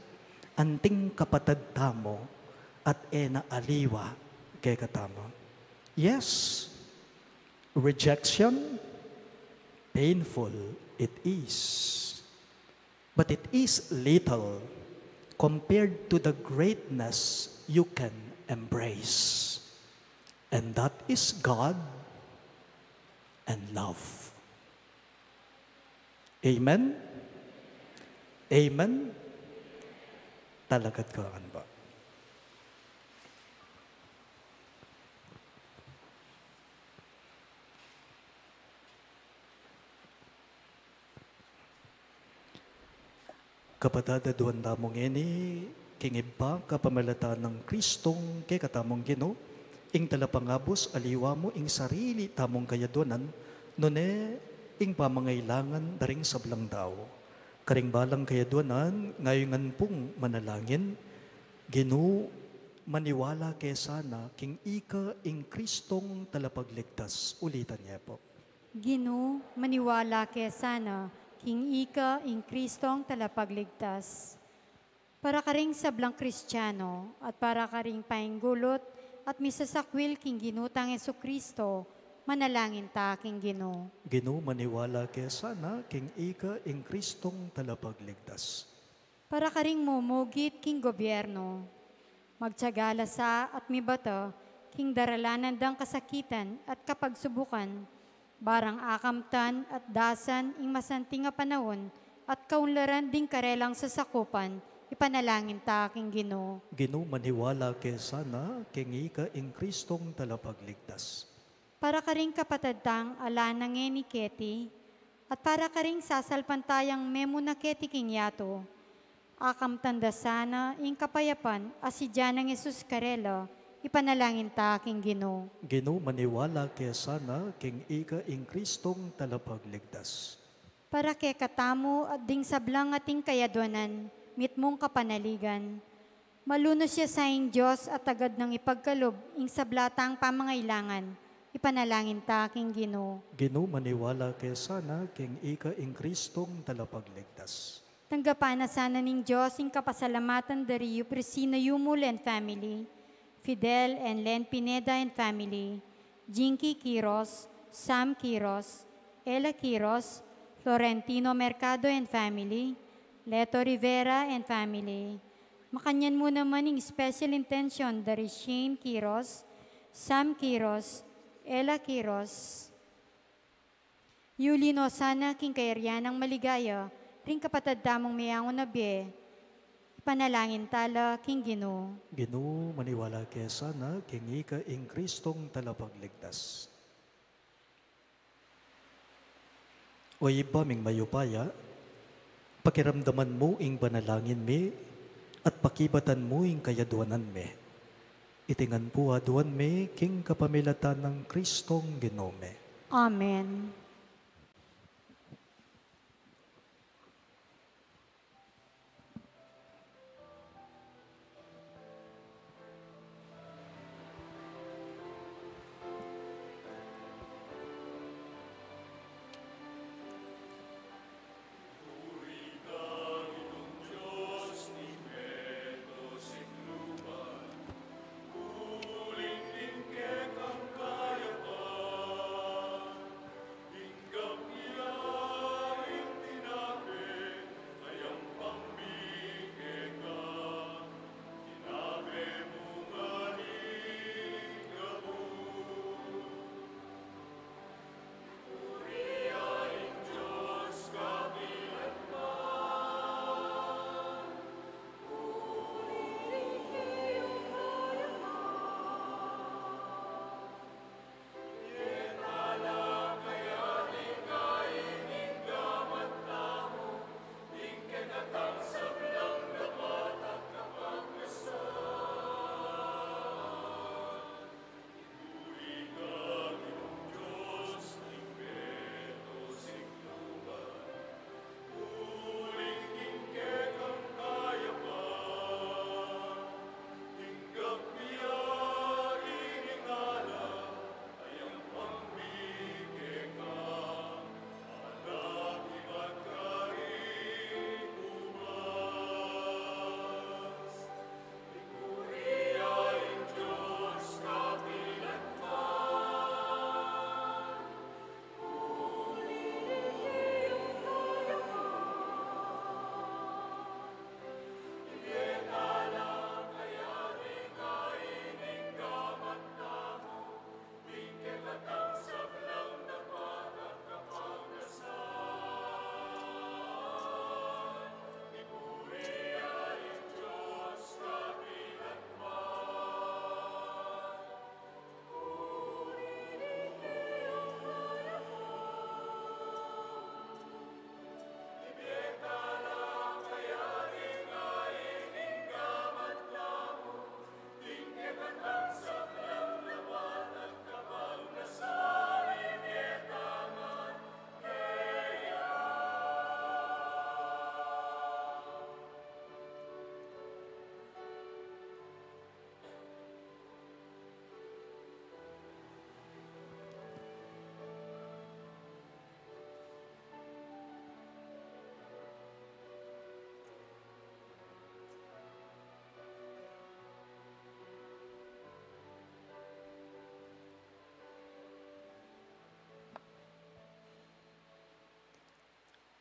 anting kapatad tamu at e na aliwa kekatamu. Yes, rejection, painful it is. But it is little compared to the greatness you can embrace. And that is God and love. Amen? Amen? Talakad kayu ngan ba? Kapatad, aduan tamu ngeni king Ibpa, kapamilatan nang Kristong kekatamung Ginu, ing talapangabus aliwa mu ing sarili tamung kayaduanan, nune ing pamangailangan da ring sablang tau. Karing balang kayaduanan, ngeni ngan pung manalangin, Ginu, maniwala ke sana king ika ing Kristong talapagligtas. Ulitan ye pu. Ginu, maniwala ke sana king ika ing Kristong talapagligtas. Para karing sablang Kristiano at para karing painggulut at misasakwil king Ginu tang Jesucristo, manalangin ta king Ginu. Ginu, maniwala ke sana king ika ing Kristong talapagligtas. Para karing mumugit king gobyerno, magtiaga la sa at mibata king daralanan dang kasakitan at kapagsubukan, barang akamtan at dasan ing masanting a panaun at kaunlaran ding karelang sasakupan, ipanalangin ta king Ginu. Ginu, maniwala ke sana king ika ing Kristong talapagligtas. Para karing kapatad tang ala na ngeni keti, at para karing sasalpantayang memu na keti king yatu, akamtan da sana ing kapayapan a sidya nang Jesus karela, ipanalangin ta king Ginu. Ginu, maniwala ke sana king ika ing Kristong talapagligtas. Para kekatamu at ding sablang ating kayadwanan, mitmung kapanaligan. Malunus ya sa ing Dios at agad nang ipagkalub ing sabla tang pamangailangan. Ipanalangin ta king Ginu. Ginu, maniwala ke sana king ika ing Kristong talapagligtas. Tanggapan na sana ning Dios ing kapasalamatan da ri Yuprisina Yumul and family, Fidel and Len Pineda and family, Jinky Quiros, Sam Quiros, Ella Quiros, Florentino Mercado and family, Leto Rivera and family. Makanyan mu naman ing special intention da ri Shane Quiros, Sam Quiros, Ella Quiros. Yuli no sana king kayarian nang maligaya ring kapatad tamung meangu na bie. Ipanalangin ta la king Ginu. Ginu, maniwala ke sana king ika ing Kristong talapagligtas. O Ibpa ming mayupaya, pakiramdaman mu ing panalangin mi at pakibatan mu ing kayadwanan mi. Iti ngan pu aduan mi king kapamilatan nang Kristong Ginu mi. Amen.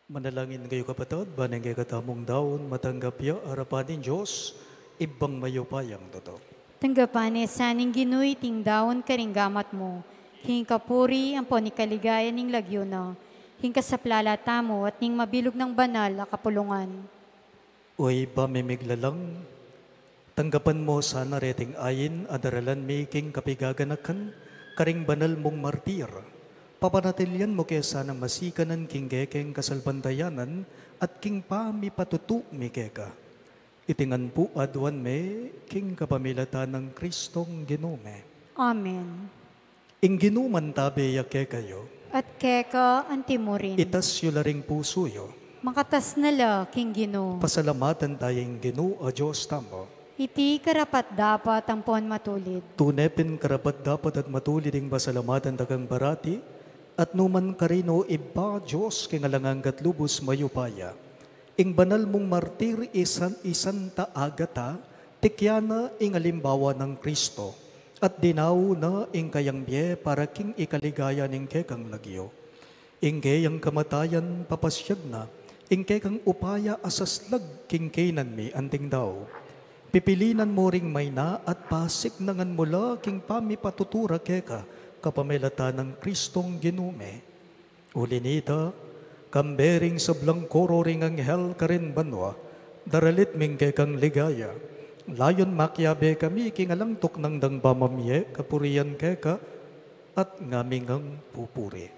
Manalangin kayu, kapatad, ban ing kekatamung daun matanggap ya arapan ning Dios, Ibpang mayupayang tutu. Tanggapan na sa ning Ginu iting daun karing gamat mu, king kapurian ampon king kaligayan ning lagyu na, king kasaplalan tamu at ning mabilug nang banal a kapulungan. O Ibpa ming miglalang, tanggapan mu sana reting ain a daralan mi king kapigaganakan karing banal mung martir. Papanatilian mu ke sanang masikanan king kekeng kasalpantayanan at king pamipatutu mi keka. Iti ngan pu aduan mi king kapamilatan nang Kristong Ginu mi. Amen. Ing Ginu mantabe ya kekayu. At keka antimurin. Itas yu la ring pusu yu. Makatas na la king Ginu. Pasalamatan taya ing Ginu a Dios tamu. Iti karapat-dapat ampon matulid. Tune pin karapat-dapat at matulid ing pasalamatan da kang parati, at nukarin man, Ibpa, Dios king alang angga at lubus mayupaya. Ing banal mung martir i San, i Santa Agata, tikyan na ing alimbawa nang Kristo, at dinau na ing kayang bie para king ikaligaya ning kekang lagyu. Ing keyang kamatayan papasyag na ing kekang upaya a saslag king kaynan mi anting tau. Pipilinan mu ring maina at pasiknangan mu la king pamipatutu ra keka kapamilatan nang Kristong Ginu mi. Uli na nita, kambe ring sablang koro ring anghel karin banua, daralit mi ing kekang ligaya. Layun makiabe kami king alang tuknang dang pamamie kapurian keka at ngaming pupuri.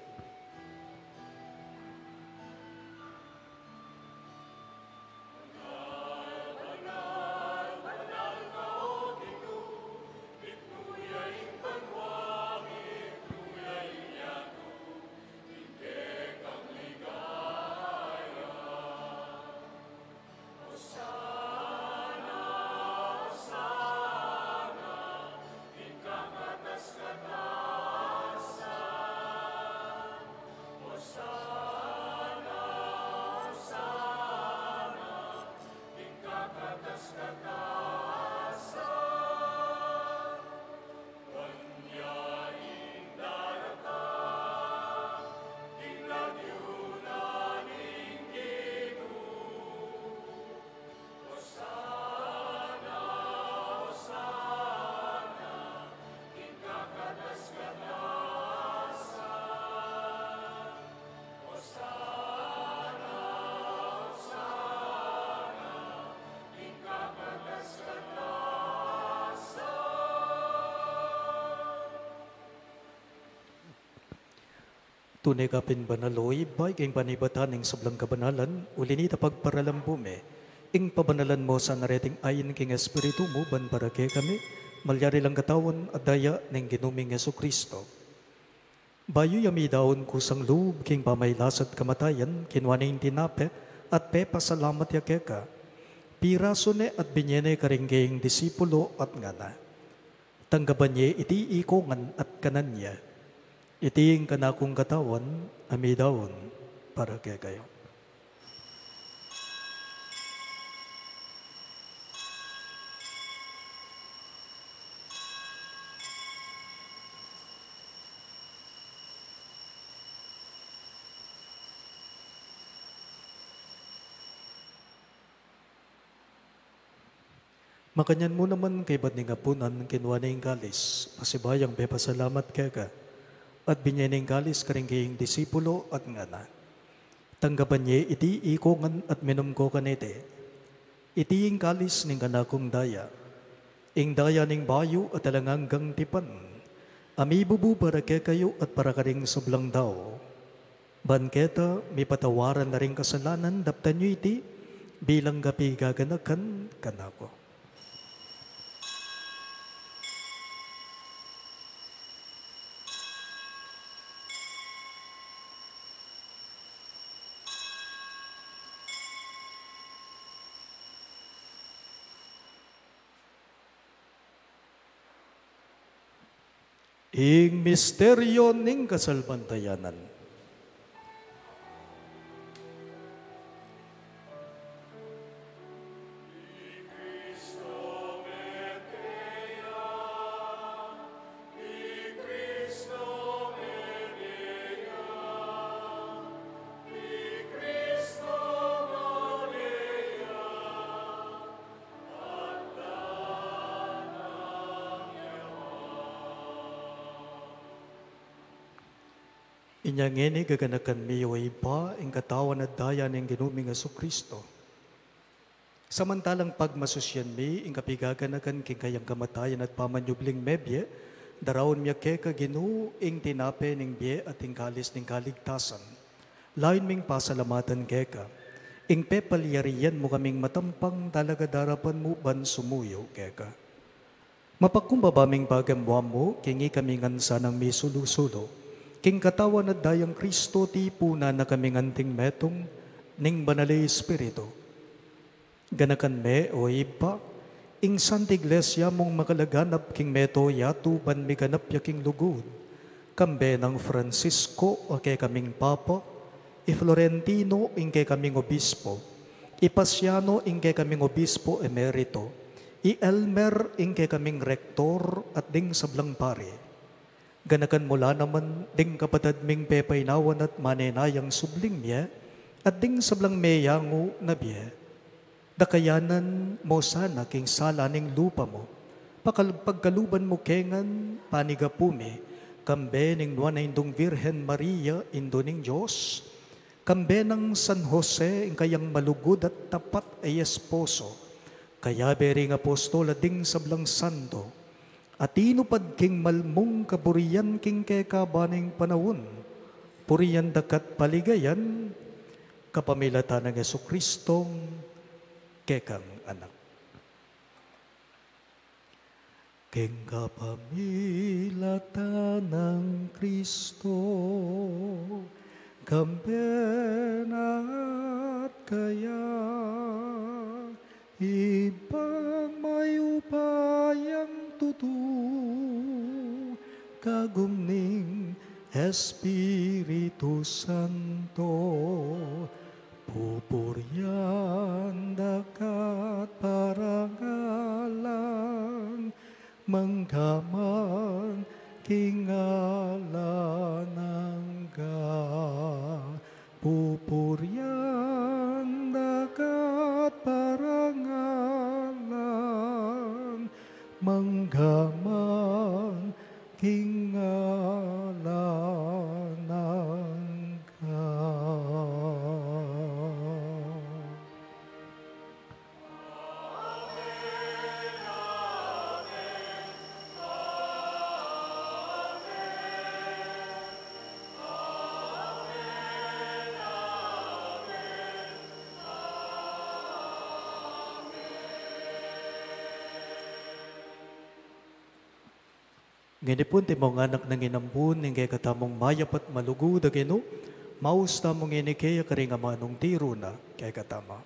Tune ka pin banal, o Ibpa, king panibatan ning sablang kabanalan, uli na nita pagparalan mu mi ing pabanalan mu sana reting ain king Espiritu mu, ban para kekami malyari lang katawan at daya ning Ginu ming Jesucristo. Bayu ya midaun kusang lub king pamailas at kamatayan, kinua ne ing tinape at pepasalamat ya keka. Pirasu ne at binie ne karing kayang disipulo at ngana: Tanggapan ye iti ikongan at kanan ye. Iti ing kanakung katawan a midaun para kekayu. Makanyan mu naman kaybat ning apunan, kinua ne ing kalis, pasibayung pepasalamat keka, at binie ne ing kalis karing kayang disipulo at ngana: Tanggapan ye iti ikongan at minum ko kaniti. Iti ing kalis ning kanakung daya, ing daya ning bayu at alang anggang tipan, a mibubu para kekayu at para karing sablang tau. Ban keta mipatawaran na ring kasalanan, daptan yu iti bilang kapigaganakan kanaku. Ing misteryo ning kasalpantayanan. Inya ngeni gaganakan mi, o Ibpa, ing katawan at daya ning Ginu ming Jesucristo. Samantalang pagmasusian mi ing kapigaganakan king kayang kamatayan at pamanyubling mebie, daraun mi keka, Ginu, ing tinape ning bie at ing kalis ning kaligtasan. Layun ming pasalamatan keka ing pepalyarian mu kaming matampang talaga darapan mu ban sumuyu keka. Mapakumbaba ming pagamuan mu, king ikami ngan sanang misulu-sulu king katawan at dayang Kristo, tipunan na kaming anting metung ning Banal a Espiritu. Ganakan me, o Ibpa, ing Santa Iglesia mung makalaganap king mabilug a yatu ban miganap ya king lugud, kambe nang Francisco a kekaming Papa, i Florentino ing kekaming Obispo, i Pasiano ing kekaming Obispo Emerito, i Elmer ing kekaming Rektor, at ding sablang pari. Ganakan mu la naman ding kapatad ming pepainawan at manenayang subling mie, at ding sablang meyangu na bie. Dakayanan mu sana king sala ning lupa mu. Pakal-, pagkaluban mu kengan panigapu mi, kambe ning Nuan a Indung Virgen Maria, Indu ning Dios, kambe nang San Jose, ing kayang malugud at tapat a esposo, kayabe ring apostol at ding sablang santo, a tinupad king malmung kaburian king kekaban ning panaun, purian da ka at paligayan, kapamilatan nang Jesucristong kekang Anak. King kapamilatan nang Kristo, kambe na at kaya, Ibpang mayupayang tutu, kagum ning Espiritu Santo, pupurian da ka at parangalan, manggaman king ngalan angga. Pupurian da ka at parangalan, manggaman king ngalan angga. Ngeni pu, antimong anak nang inambun ning kekatamung mayap at malugud a Ginu, maus tamu ngeni kaya karing amanung tiru na kekatama.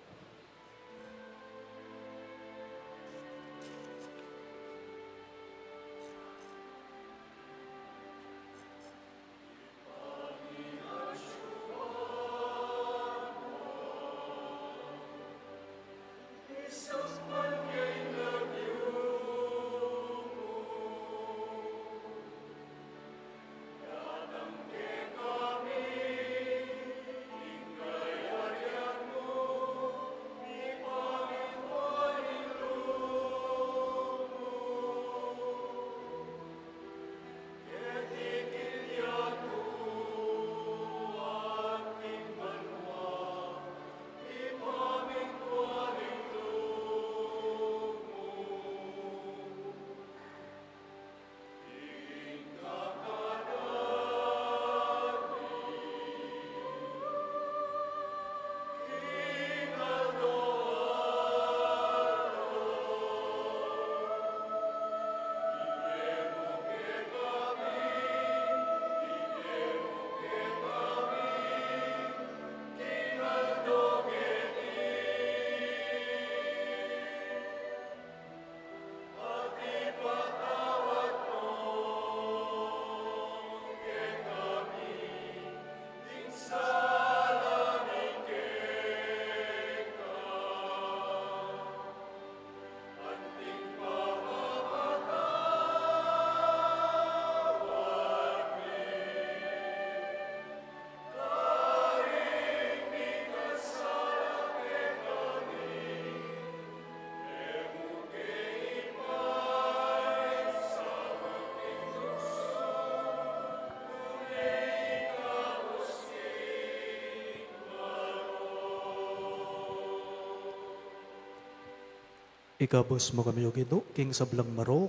Ikabus mu kami, O Ginu, king sablang marok,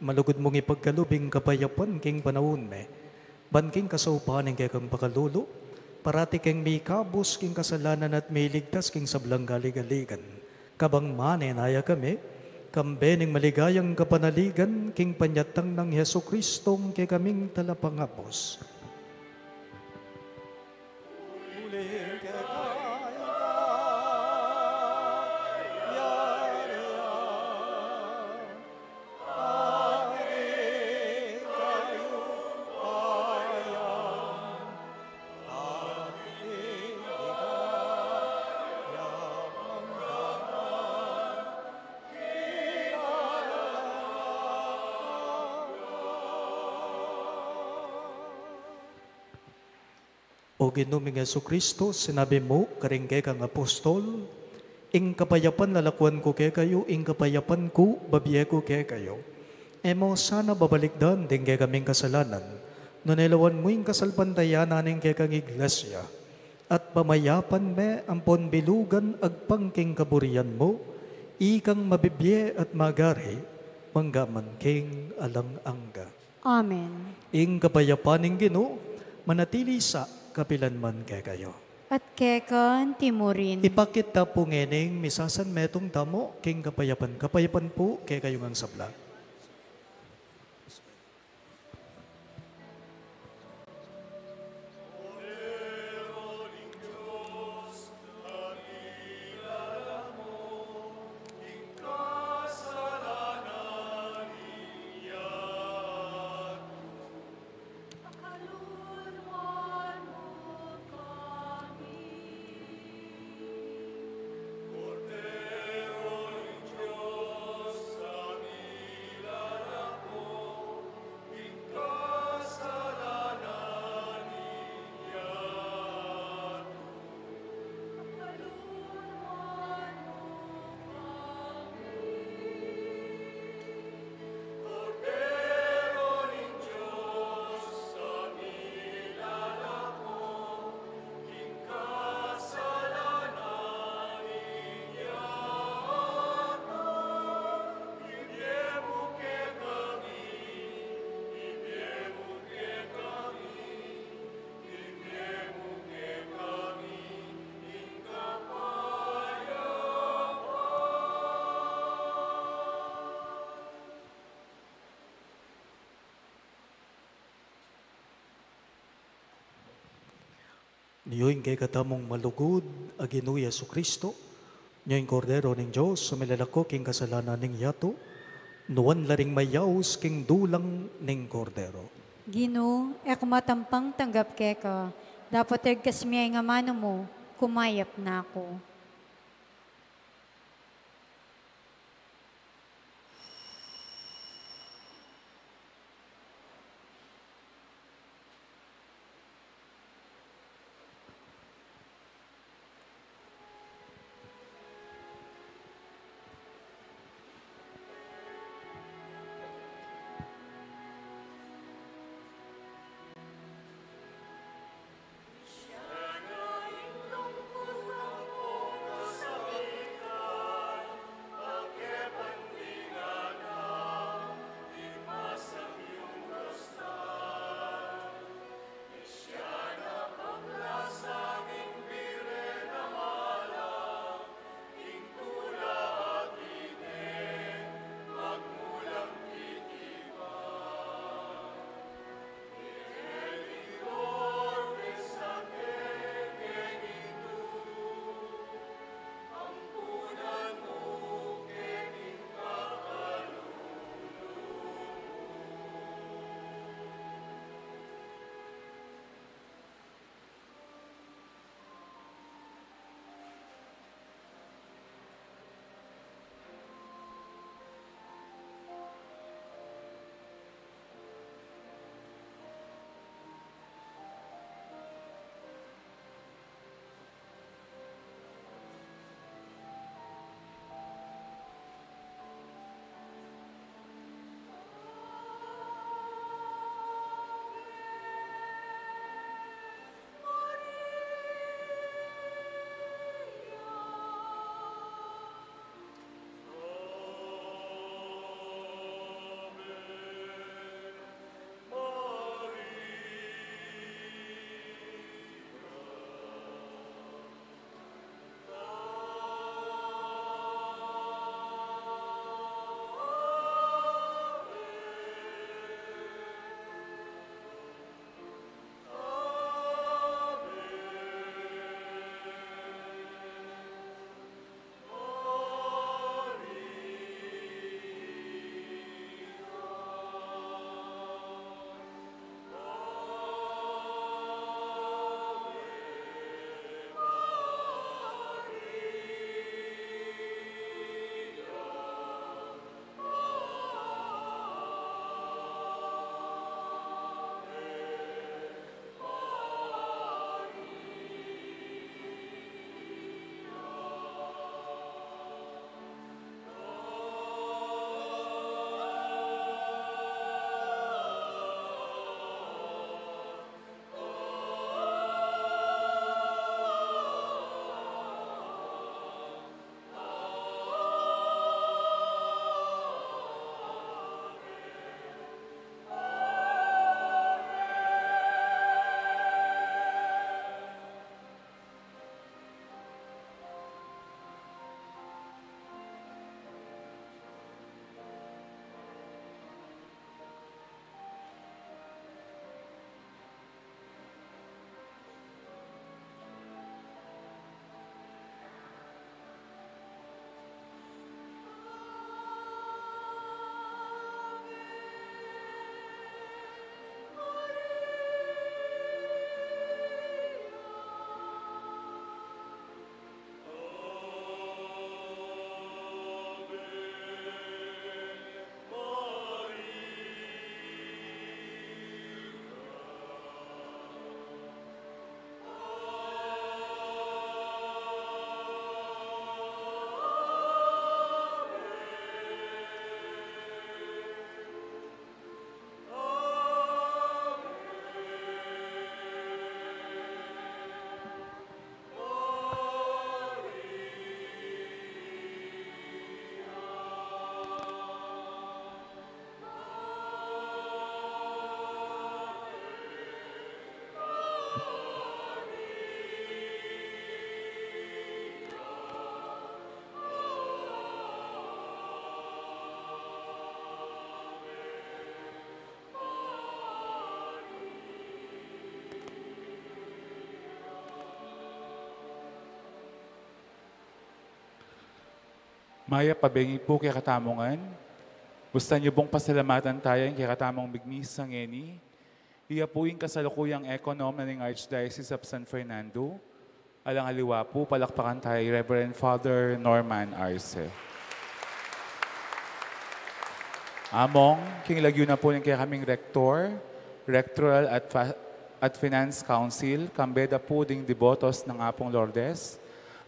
malugud mung ipagkalub ing kapayapan king panaun mi. Ban king kasaupan ning kekang pakalulu, parati keng mikabus king kasalanan at miligtas king sablang galigaligan. Kabang manenaya kami, Kambe ning maligayang kapanaligan king panyatang nang Jesucristong kekaming talapangabus. O Ginu ming Jesucristo, sinabi mu karing kekang apostol, "Ing kapayapan lalakwan ku kekayu, ing kapayapan ku babie ku kekayu." E mu sana babalikdan ding kekaming kasalanan, nune lawan mu ing kasalpantayanan ning kekang Iglesia, at pamayapan me ampon bilugan agpang king kaburian mu, ikang mabibie at magari, mangga man king alang angga. Amen. Ing kapayapan ning Ginu, manatili sa kapilan man kekayu. At keka anti mu rin. Ipakit ta pu ngening misasan metung tamu king kapayapan. Kapayapan pu kekayu ngang sabla. Ini yu ing kekatamung malugud a Ginu Jesucristo, ini yu ing Kordero ning Dios, a milalako king kasalanan ning yatu, nuan la ring mayaus king dulang ning Kordero. Ginu, e ku matampang tanggap keka, dapot igkas mu ya ing amanu mu, kumayap na ku. Mayap a bengi pu kekatamu ngan. Bustan yu pung pasalamatan taya ing kekatamung migmisa ngeni. Iya pu ing kasalukuyang ekonom na ning Archdiocese of San Fernando. Alang aliwa pu, palakpakan taya i Reverend Father Norman Arce. Among, king lagyu na pu ning kekaming Rector, Rectoral at, Fa- at Finance Council, kambe da pu ding debotos nang Apung Lourdes,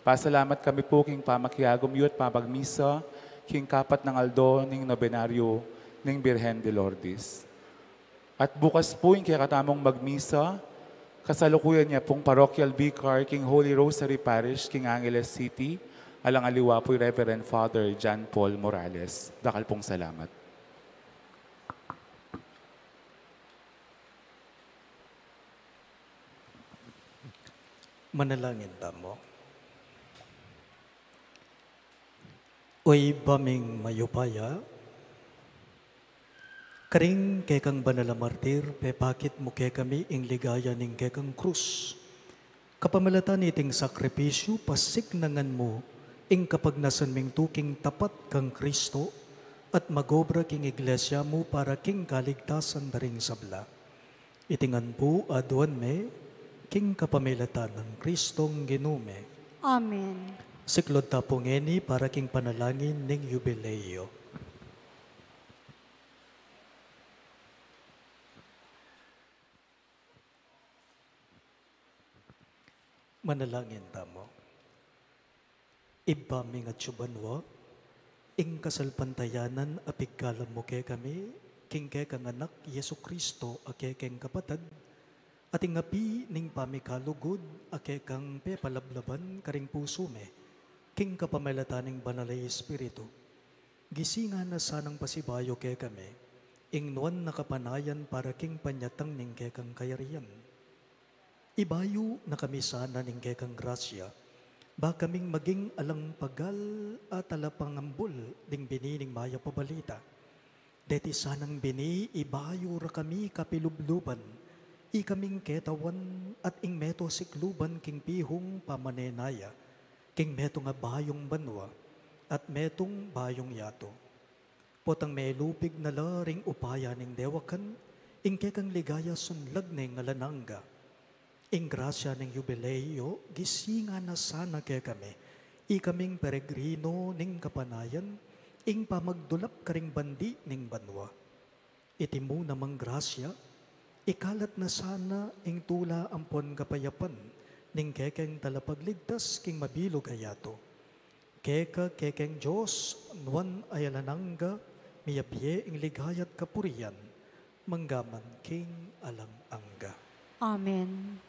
pasalamat kami pu king pamakiagum yu at pamagmisa king kapat nang aldo ning nobenaryo ning Birhen de Lourdes. At bukas pu ing kekatamung magmisa, kasalukuyan ya pung parochial vicar king Holy Rosary Parish king Angeles City, alang aliwa pu i Reverend Father John Paul Morales. Dakal pung salamat. Manalangin tamu. O Ibpa ming mayupaya, karing kekang banal a martir, pepakit mu kekami ing ligaya ning kekang krus. Kapamilatan niting sakripisyu, pasiknangan mu ing kapagnasan ming tuking tapat kang Kristo at magobra king Iglesia mu para king kaligtasan da ring sabla. Iti ngan pu aduan mi king kapamilatan nang Kristong Ginu mi. Amen. Siklaud ta pu ngeni para king panalangin ning Yubileo. Manalangin tamu. Ibpa ming atsu banua, ing kasalpantayanan a pigkalam mu kekami, king kekang Anak Jesu Kristo a kekeng kapatad, at ing api ning pamikalugud a kekang pepalablaban karing pusu mi, king kapamilatan ning Banal a Espiritu. Gisingan na sanang pasibayu kekami ing nuan a kapanayan para king panyatang ning kekang kayarian. Ibayu na kami sana ning kekang grasya, ba kaming maging alang pagal a talapangambul ding bini ning mayap a balita. Deti sanang bini ibayu ra kami kapilubluban, ikaming ketawan at ing meto sikluban king pihung pamanenaya, king metung a bayung banua, at metung bayung yatu. Potang melupig na la ring upaya ning dewakan, ing kekang ligaya sunlag ning alang angga. Ing grasya ning Yubileo, gisingan na sana kekami, ikaming peregrino ning kapanayan, ing pamagdulap karing bandi ning banua. Iti mu namang grasya, ikalat na sana ing tula ampon kapayapan ning kekeng talapagligtas king mabilug a yatu. Keka kekeng Dios, nuan a alang angga, miyabie ing ligaya't kapurian, manggaman king alang angga. Amen.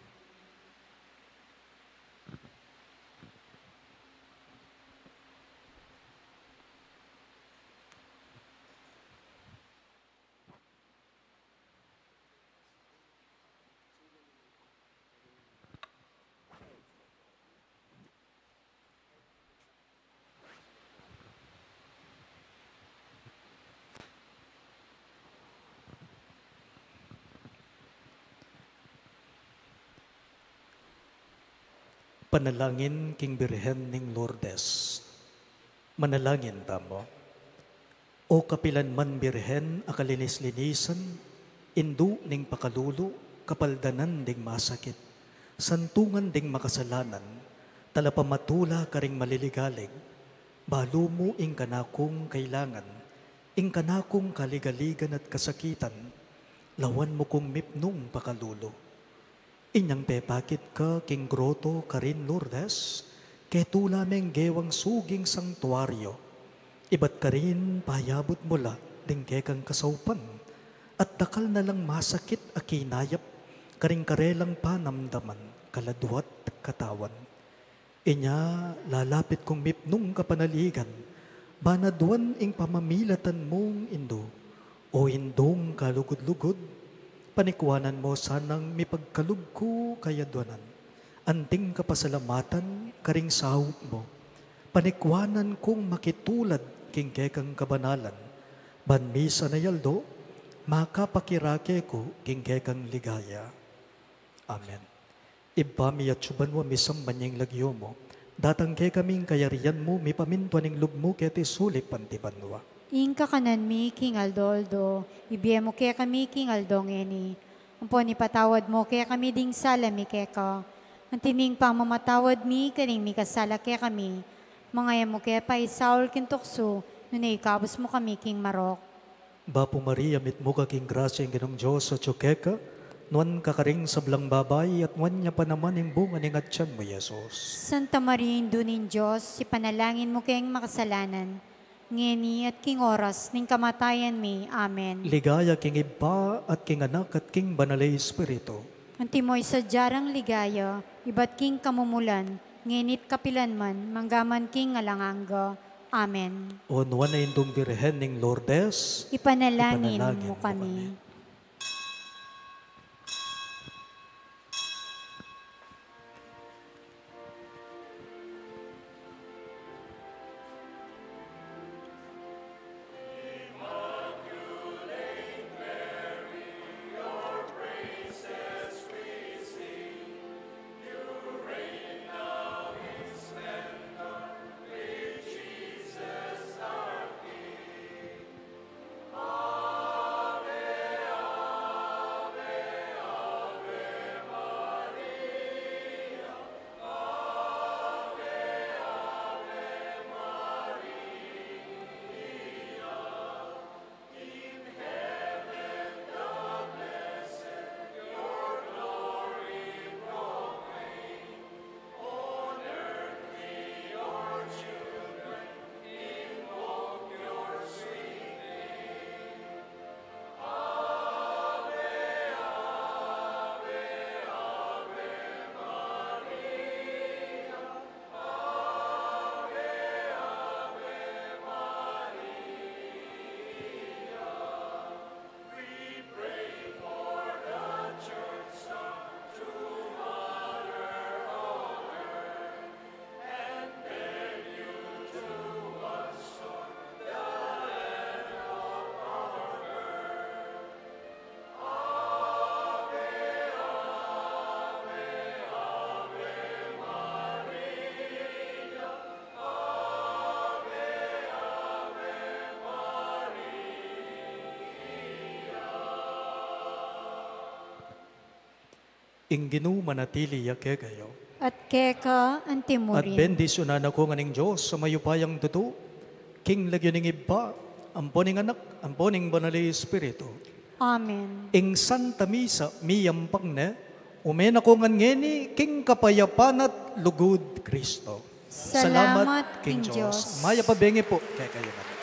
Panalangin king Birhen ning Lourdes. Manalangin tamu. O kapilan man Birhen a kalinis-linisan, indu ning pakalulu, kapaldanan ding masakit, santungan ding makasalanan, talapamatula karing maliligalig, balu mu ing kanakung kailangan, ing kanakung kaligaligan at kasakitan, lawan mu kung mipnung pakalulu. Inyang pepakit ka king groto karin Lourdes, ketula meng gewang suging sangtuaryo. Ibat karin payabut mu la ding kekang kasaupan, at dakal na lang masakit a kinayap karing karelang panamdaman, kaladua't katawan. Inya lalapit kung mipnung kapanaligan, bana duan ing pamamilatan mung indu. O Indung kalugud-lugud, panikwanan mu sanang mipagkalub ku kayaduanan anting kapasalamatan karing saup mu. Panikwanan kung makitulad king kekang kabanalan, ban misan a aldo makapakirake ku king kekang ligaya. Amen. Ibpa mi atsu banua, misamban ya ing lagyu mu, Datang kekami ing kayarian mu, mipamintuan ing lub mu keti sulip anti banua. Ing kakanan mi king aldo-aldo, ibie mu kekami king aldo ngeni. Ampon ipatawad mu kekami ding sala mi keka, anti ing pamamatawad mi karing mikasala kekami. Manga e mu ke paisaul king tuksu, nune ikabus mu kami king marok. Bapu Maria, mitmu ka king grasya, ing Ginung Dios atyu keka, nuan ka karing sablang babai, at nuan ya pa naman ing bunga ning atian mu, Jesus. Santa Maria, Indu ning Dios, ipanalangin mu keng makasalanan, ngeni at king oras ning kamatayan mi. Amen. Ligaya king Ibpa, at king Anak, at king Banal a Espiritu. Antimo ing sadya rang ligaya, ibat king kamumulan, ngeni't kapilan man, manggaman king alang angga. Amen. O nuan a Indung Birhen ning Lourdes, ipanalangin mu kami. Ing Ginu manatili ya kekayu. At keka antimurin. At bendisyunan na kayu ngan ning Dios a mayupayang tutu, king lagyu ning Ibpa, ampo ning Anak, ampo ning Banal a Espiritu. Amen. Ing Santa Misa miyampang ne, ume na kayu ngan ngeni king kapayapan at lugud Kristo. Salamat king Dios. Mayap a bengi pu kekayu ngan.